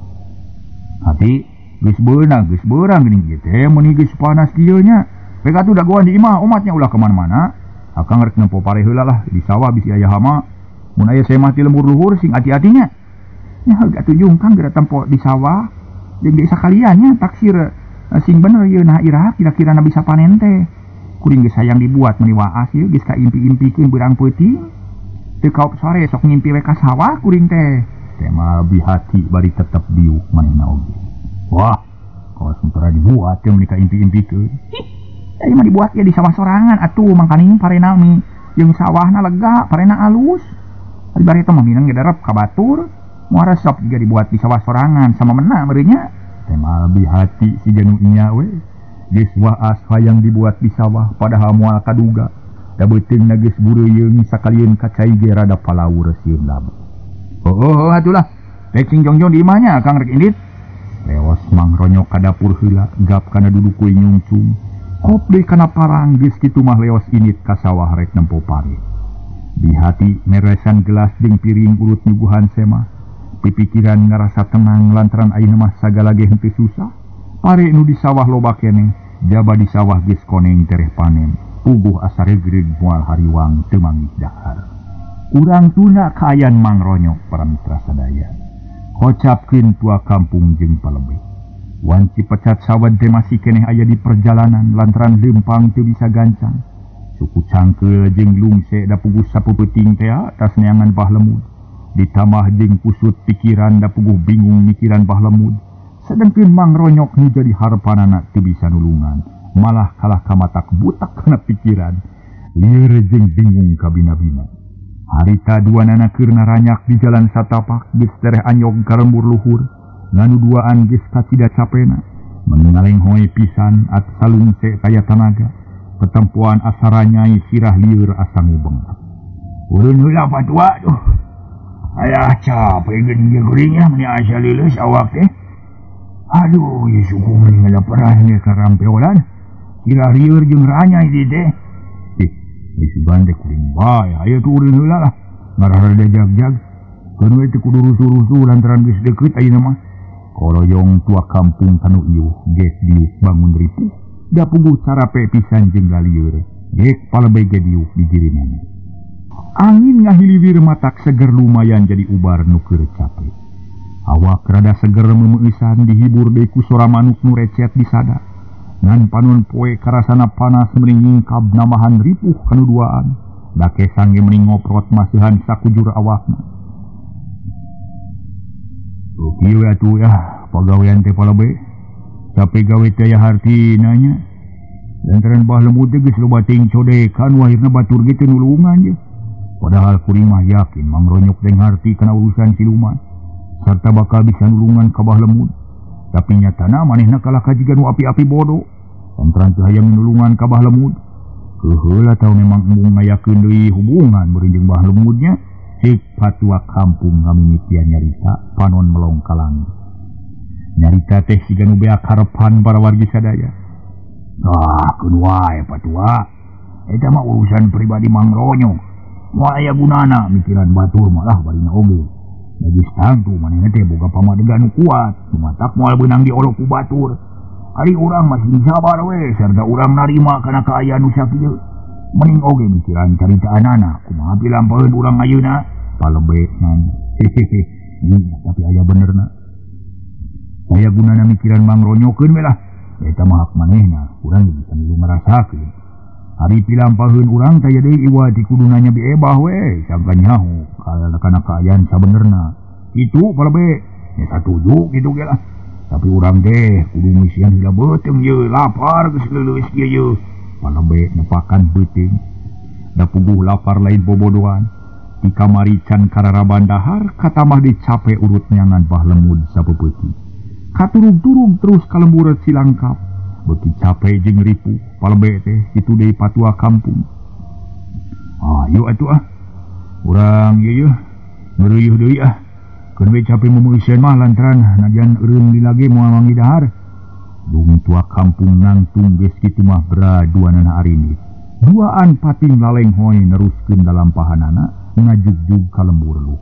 Hati geus beunang geus beurang geuning ieu teh meuni geus panas kieu nya. Rek atuh dagoan di imah umatnya ulah ka mana-mana. Akang rek nempo pare heula lah di sawah bisi aya hama. Mun aya semah ti lembur luhur sing ati-atinya. Nya heug atuh jungkang geura tempo di sawah jeung di sakaliannya taksir sing bener ieu nah iraha kira-kira na bisa panen teh. Kuring geus hayang dibuat meuni waas ieu geus kaimpi-impikeun beurang peuting. Teu kaop sore sok ngimpi we ka sawah kuring teh. Tema bihati bari tetep diuk manehna oge. Wah, kawas tara dibuat teh meuni kaimpi-impikeun. Ieu mah dibuat ya di sawah sorangan atuh mangkaning parena mi jeung sawahna lega, parena alus. Ari bari teh mah minang ge darep ka batur. Moal resep juga dibuat di sawah sorangan sama mena meureunnya. Tema bihati si janu nya we. Geus waas hayang dibuat di sawah padahal moal kaduga. Da beuteungna geus bureuyeung sakalieun ka cai ge rada palaur sieun labu. Oh, atulah. Rek sing jongjong di imahnya Kang rek indit. Leos Mang Ronyok ka dapur heula gap kana duduk kuy nyungcung. Kop deui kana parang geus kitu mah leos indit ka sawah rek nempo pare. Bihati meresan gelas jeung piring urut nyuguhan semah. Pipikiran ngarasa tenang lantaran ayeuna mah sagala ge henteu susah. Pare nu di sawah loba keneh, jaba di sawah geus koneng tereh panen. Puguh asa regreg moal hariwang teu manggih dahar. Urang tuna kaayan Mang Ronyok para mitra sadaya. Kocapkeun tua kampung jeung palebeh. Wanci pecat sawad teh masih keneh aya di perjalanan lantaran leumpang teu bisa gancang. Suku cangkeul jeung lungse da puguh sapeupeting teh tas neangan Bah Lemud. Ditambah jeung kusut pikiran da puguh bingung mikiran Bah Lemud. Sedengkeun Mang Ronyok nu jadi harepanana teu bisa nulungan, malah kalah kamatak butak kana pikiran. Lieur jeung bingung kabina-bina. Harita duanana keur naranyak di jalan satapak geus tereh anyog ka lembur luhur. Nganu duaan geus kacida capena, mengalenghoy pisan at salungse kaya tanaga. Petempuan asa ranyai sirah lieur asa ngubeng. Urun heula patua tuh. Alah capek geuning ieu geuringnya meuni asa leuleus awak teh. Aduh, ieu suku meuni ngalaperan ge ka rampeolan. Sirah lieur jeung ranyai di teh. Ih, geus gande kuring bae, hayu tuh urun heula lah. Ngarah rada jag-jag. Keun we teu kudu rusuh-rusuh lantaran geus deukeut ayeuna mah. Koloyong tua kampung kanu iuh geus diuk bangun ripuh. Da puguh carape pisan jeung lalieur. Geus palebeh ge diuk di jirinana. Angin ngahiliwir matak seger lumayan jadi ubar nu keur cape. Awak rada seger memeusan dihibur deui ku sora manuk nu recet di sada. Ngan panon poe karasana panas meuring nyingkab nambahan ripuh kanu duaan. Da kesang ge meuring ngoprot masihan sakujur awakna. Kieu atuh ya pagawean teh palebeh. Tapi gawe teh aya hartina nya. Lantaran Bah Lemud teh geus loba teuing codekan akhirna batur ge teu nulungan je. Padahal kuring mah yakin Mang Ronyok teh ngarti kana urusan siluman sarta bakal bisa nulungan ka Bah Lemud. Tapi nyatana manehna kalah ka jiga nu api-api bodoh. Lantaran teu hayang nulungan ka Bah Lemud. Keuheul atawa memang embung ngayakeun deui hubungan beureun jeung Bah Lemud nya. Cek patua kampung ngamimitian nyarita panon melong ka langit. Nyarita teh siga nu beak harepan para wargi sadaya. Ah, keun wae patua. Eta mah urusan pribadi Mang Ronyok. Moal aya gunana mikiran batur malah barina oge. Da geus tangtu manehna teh boga pamadegan nu kuat, sumatak moal beunang diolok ku batur. Ari urang masih sabar we sarta urang narima kana kaayaan nu sakieu. Mending oge mikiran caritaanana kumaha pilampaheun urang ayeuna palebeh nanya. Hehehe. Ih, tapi aya benerna. Aya gunana mikiran mangronyokeun we lah. Eta mah hak manehna, urang bisa milu ngarasakeun. Ari pilampaheun urang taya deui iwa ti kudu nanya Bi Ebah we, sangka nyaho kana kaayaan sabenerna. Kitu palebe, nya satuju kitu ge lah. Tapi urang teh kudu ngisian heula beuteung ieu, lapar geus leuleus kieu ieu. Palebe nepakan beuteung. Da puguh lapar lain bobodohan. Di kamari can kararaban dahar katamah dicape urut nyangan Bah Lemud sapeupeutih. Katurug-turug terus kalembur Cilangkap. Beuki cape jeung ripuh palebe teh kitu deui patua kampung. Ayo atuh ah. Urang ieu yeuh ngeureuh deui ah. Keun we cape meumeusieun mah lantaran najan eureun lila ge moal wangi dahar. Dung tua kampung nangtung geus kitu mah bera duanana arinit. Duaan pating lalenghoy neruskeun dalampahanana ngajugjug ka lembur lu.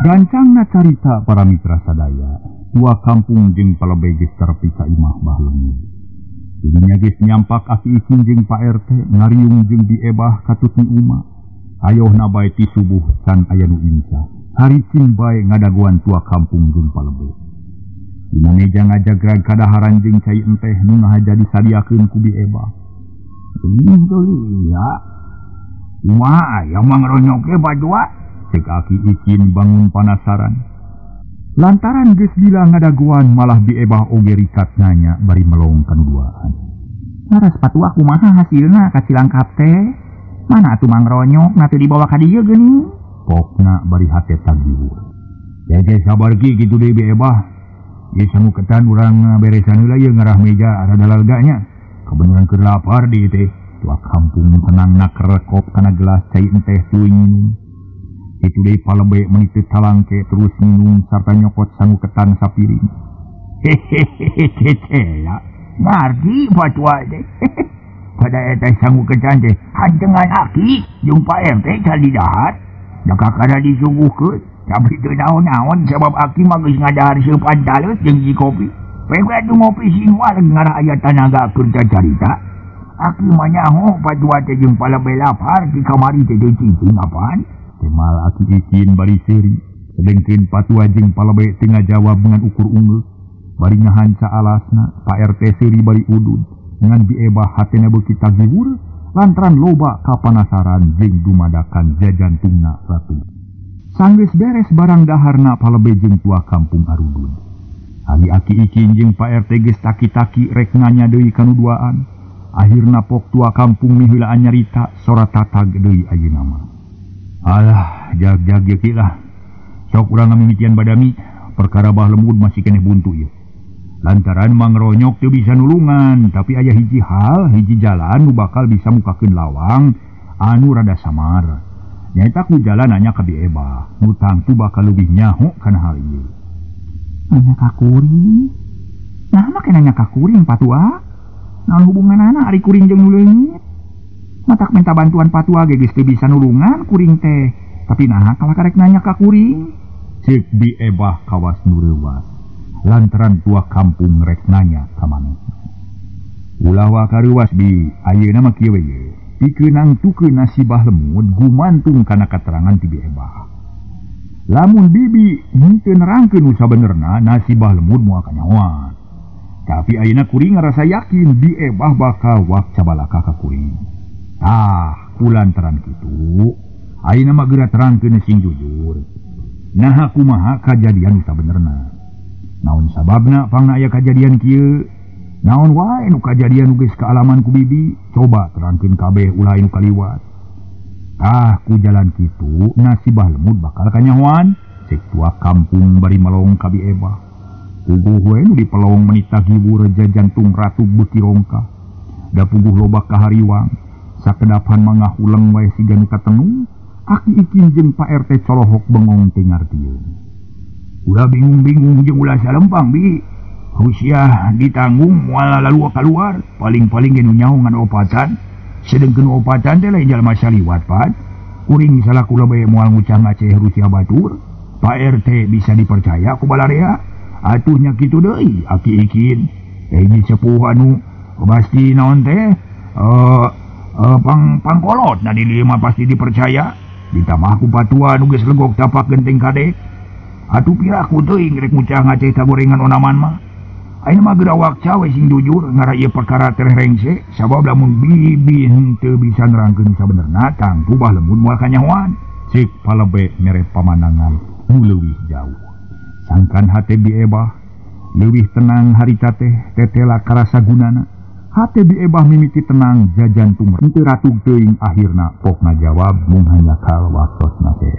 Gancangna carita para mitra sadaya, tua kampung jeung palebe geus tepi ka imah Bah Lemud. Dirinya geus nyampak aki ikin jeung Pak RT ngariung jeung Bi Ebah katut ni uma. Ayohna bae ti subuh can aya nu inca. Haricing bae ngadaguan tua kampung jeung palebe. Dina meja ngajagrag kadaharan jeung cai enteh nu ngahaja disadiakeun ku Bi Ebah. Ya. Kumaha aya mangronyok ge badua? Cek aki ikin bangun panasaran. Lantaran geus lila ngadaguan malah Bi Ebah oge rikat nanya bari melong kanu duaan. Laras patua kumaha hasilna ka Cilangkap teh? Mana atuh mangronyok na teu dibawa ka dieu geuning? Pokna bari hate tagiwur. Dege sabar ki kitu deui Bi Ebah. Ieu sangu ketan urang beresan heula ieu ngarah meja rada lalga nya. Kabeneran keur lapar di teh. Tua kampung tenang nakerekop kana gelas cai enteh tuluy nginum. Itu deui palebe meuni teu talangke terus minum sarta nyokot sangu ketan sapiring. Hehehe ya. Ngarti patua teh. Pada eta sangu ketan teh hantengan aki jeung Pak RT can didahar. Da kakara disuguhkeun, tapi teu naon-naon sabab aki mah geus ngadahar seupan taleus jeung hiji kopi. Poe atuh ngopi sing wareg ngarah aya tanaga keur carita. Aki mah nyaho patua teh jeung palebe lapar di kamari teh teu cicing apaan. Temal aki ikin bari seuri, sedengkeun patua jeung palebe teu ngajawab ngan ukur unggul. Bari ngahanca alasna, Pak RT seuri bari udud. Ngan Bi Ebah hatena beuki tagiwur lantaran loba kapanasaran jeung dumadakan jajantungna ratu. Sanggeus beres barang daharna palebe jeung tua kampung arudud. Ari aki ikin jeung Pak RT geus taki-taki rek nanya deui kanu duaan. Akhirna pok tua kampung miheulaan nyarita sora tatag deui ayeuna mah. Alah, jag-jag ieu ki lah. Sok urang ngamimitian badami, perkara Bah Lemud masih keneh buntu ieu. Lantaran mangronyok teu bisa nulungan, tapi aya hiji hal, hiji jalan nu bakal bisa mukakeun lawang anu rada samar. Nyaeta ku jalan nanya ka Bi Ebah, nu tangtu bakal leuwih nyaho kana hal ieu. Nanya ka kuring? Nah make nanya ka kuring patua? Naon hubunganana ari kuring jeung nu leungit? Matak minta bantuan patua ge geus teu bisa nulungan kuring teh. Tapi naha kalah karek nanya ka kuring? Ceuk Bi Ebah kawas nu reuwas. Lantaran tua kampung rek nanya ka manehna. Ulah wa kareuwas Bi, ayeuna mah kieu we ye. Pikeun nangtukeun nasib Bah Lemud gumantung kana katerangan ti Bi Ebah. Lamun bibi henteu nerangkeun nu sabenerna nasib Bah Lemud moal kanyahoan. Tapi ayeuna kuring ngarasa yakin Bi Ebah bakal wak cabalaka ka kuring. Tah, kulantaran kitu, ayeuna mah geura terangkeun sing jujur. Naha kumaha kajadian nu sabenerna? Naon sababna pangna aya kajadian kieu? Naon wae nu kajadian nu geus kaalaman ku bibi? Coba terangkeun kabeh ulah nu kaliwat. Tah, ku jalan kitu nasib Bah Lemud bakal kanyahoan. Cek tua kampung bari melong ka Bi Ebah. Puguh we nu dipelong meuni tagiwur jantung ratu beuki rongkah. Da puguh loba kahariwang. Sakedapan mangahuleng wae siga nu katenung, Aki Ikin jeung Pak RT colohok bengong teu ngartieun. Ulah bingung-bingung jeung ulah salempang bi. Rusiah ditanggung moal lalu kaluar, paling-paling ge nu nyaho ngan opatan. Sedengkeun opatan teh lain jalma saliwat pat. Kuring salaku bae moal ngucah ngaceh Rusiah batur. Pak RT bisa dipercaya ku balarea. Atuh nya kitu deui Aki Ikin. Ini sepuh anu pasti naon teh pangkolot na di lima pasti dipercaya. Ditambah ku patua nu geus legok tapak genteng kadek. Atuh piraku teuing rek ngucah ngaceh gorengan onaman mah. Ayeuna mah gerawak cawe sing jujur ngara ieu perkara teh rengse sabab lamun bibi henteu bisa nerangkeun sabenerna tangtu bah lembut moal kanyahoan. Cek palebe mere pamandangan nu leuwih jauh. Sangkan hate Bi Ebah leuwih tenang harita teh tetela karasa gunana. Hate Bi Ebah mimiti tenang jajantung henteu ratug teuing akhirna pokna jawab mung hanya kal waktosna teh.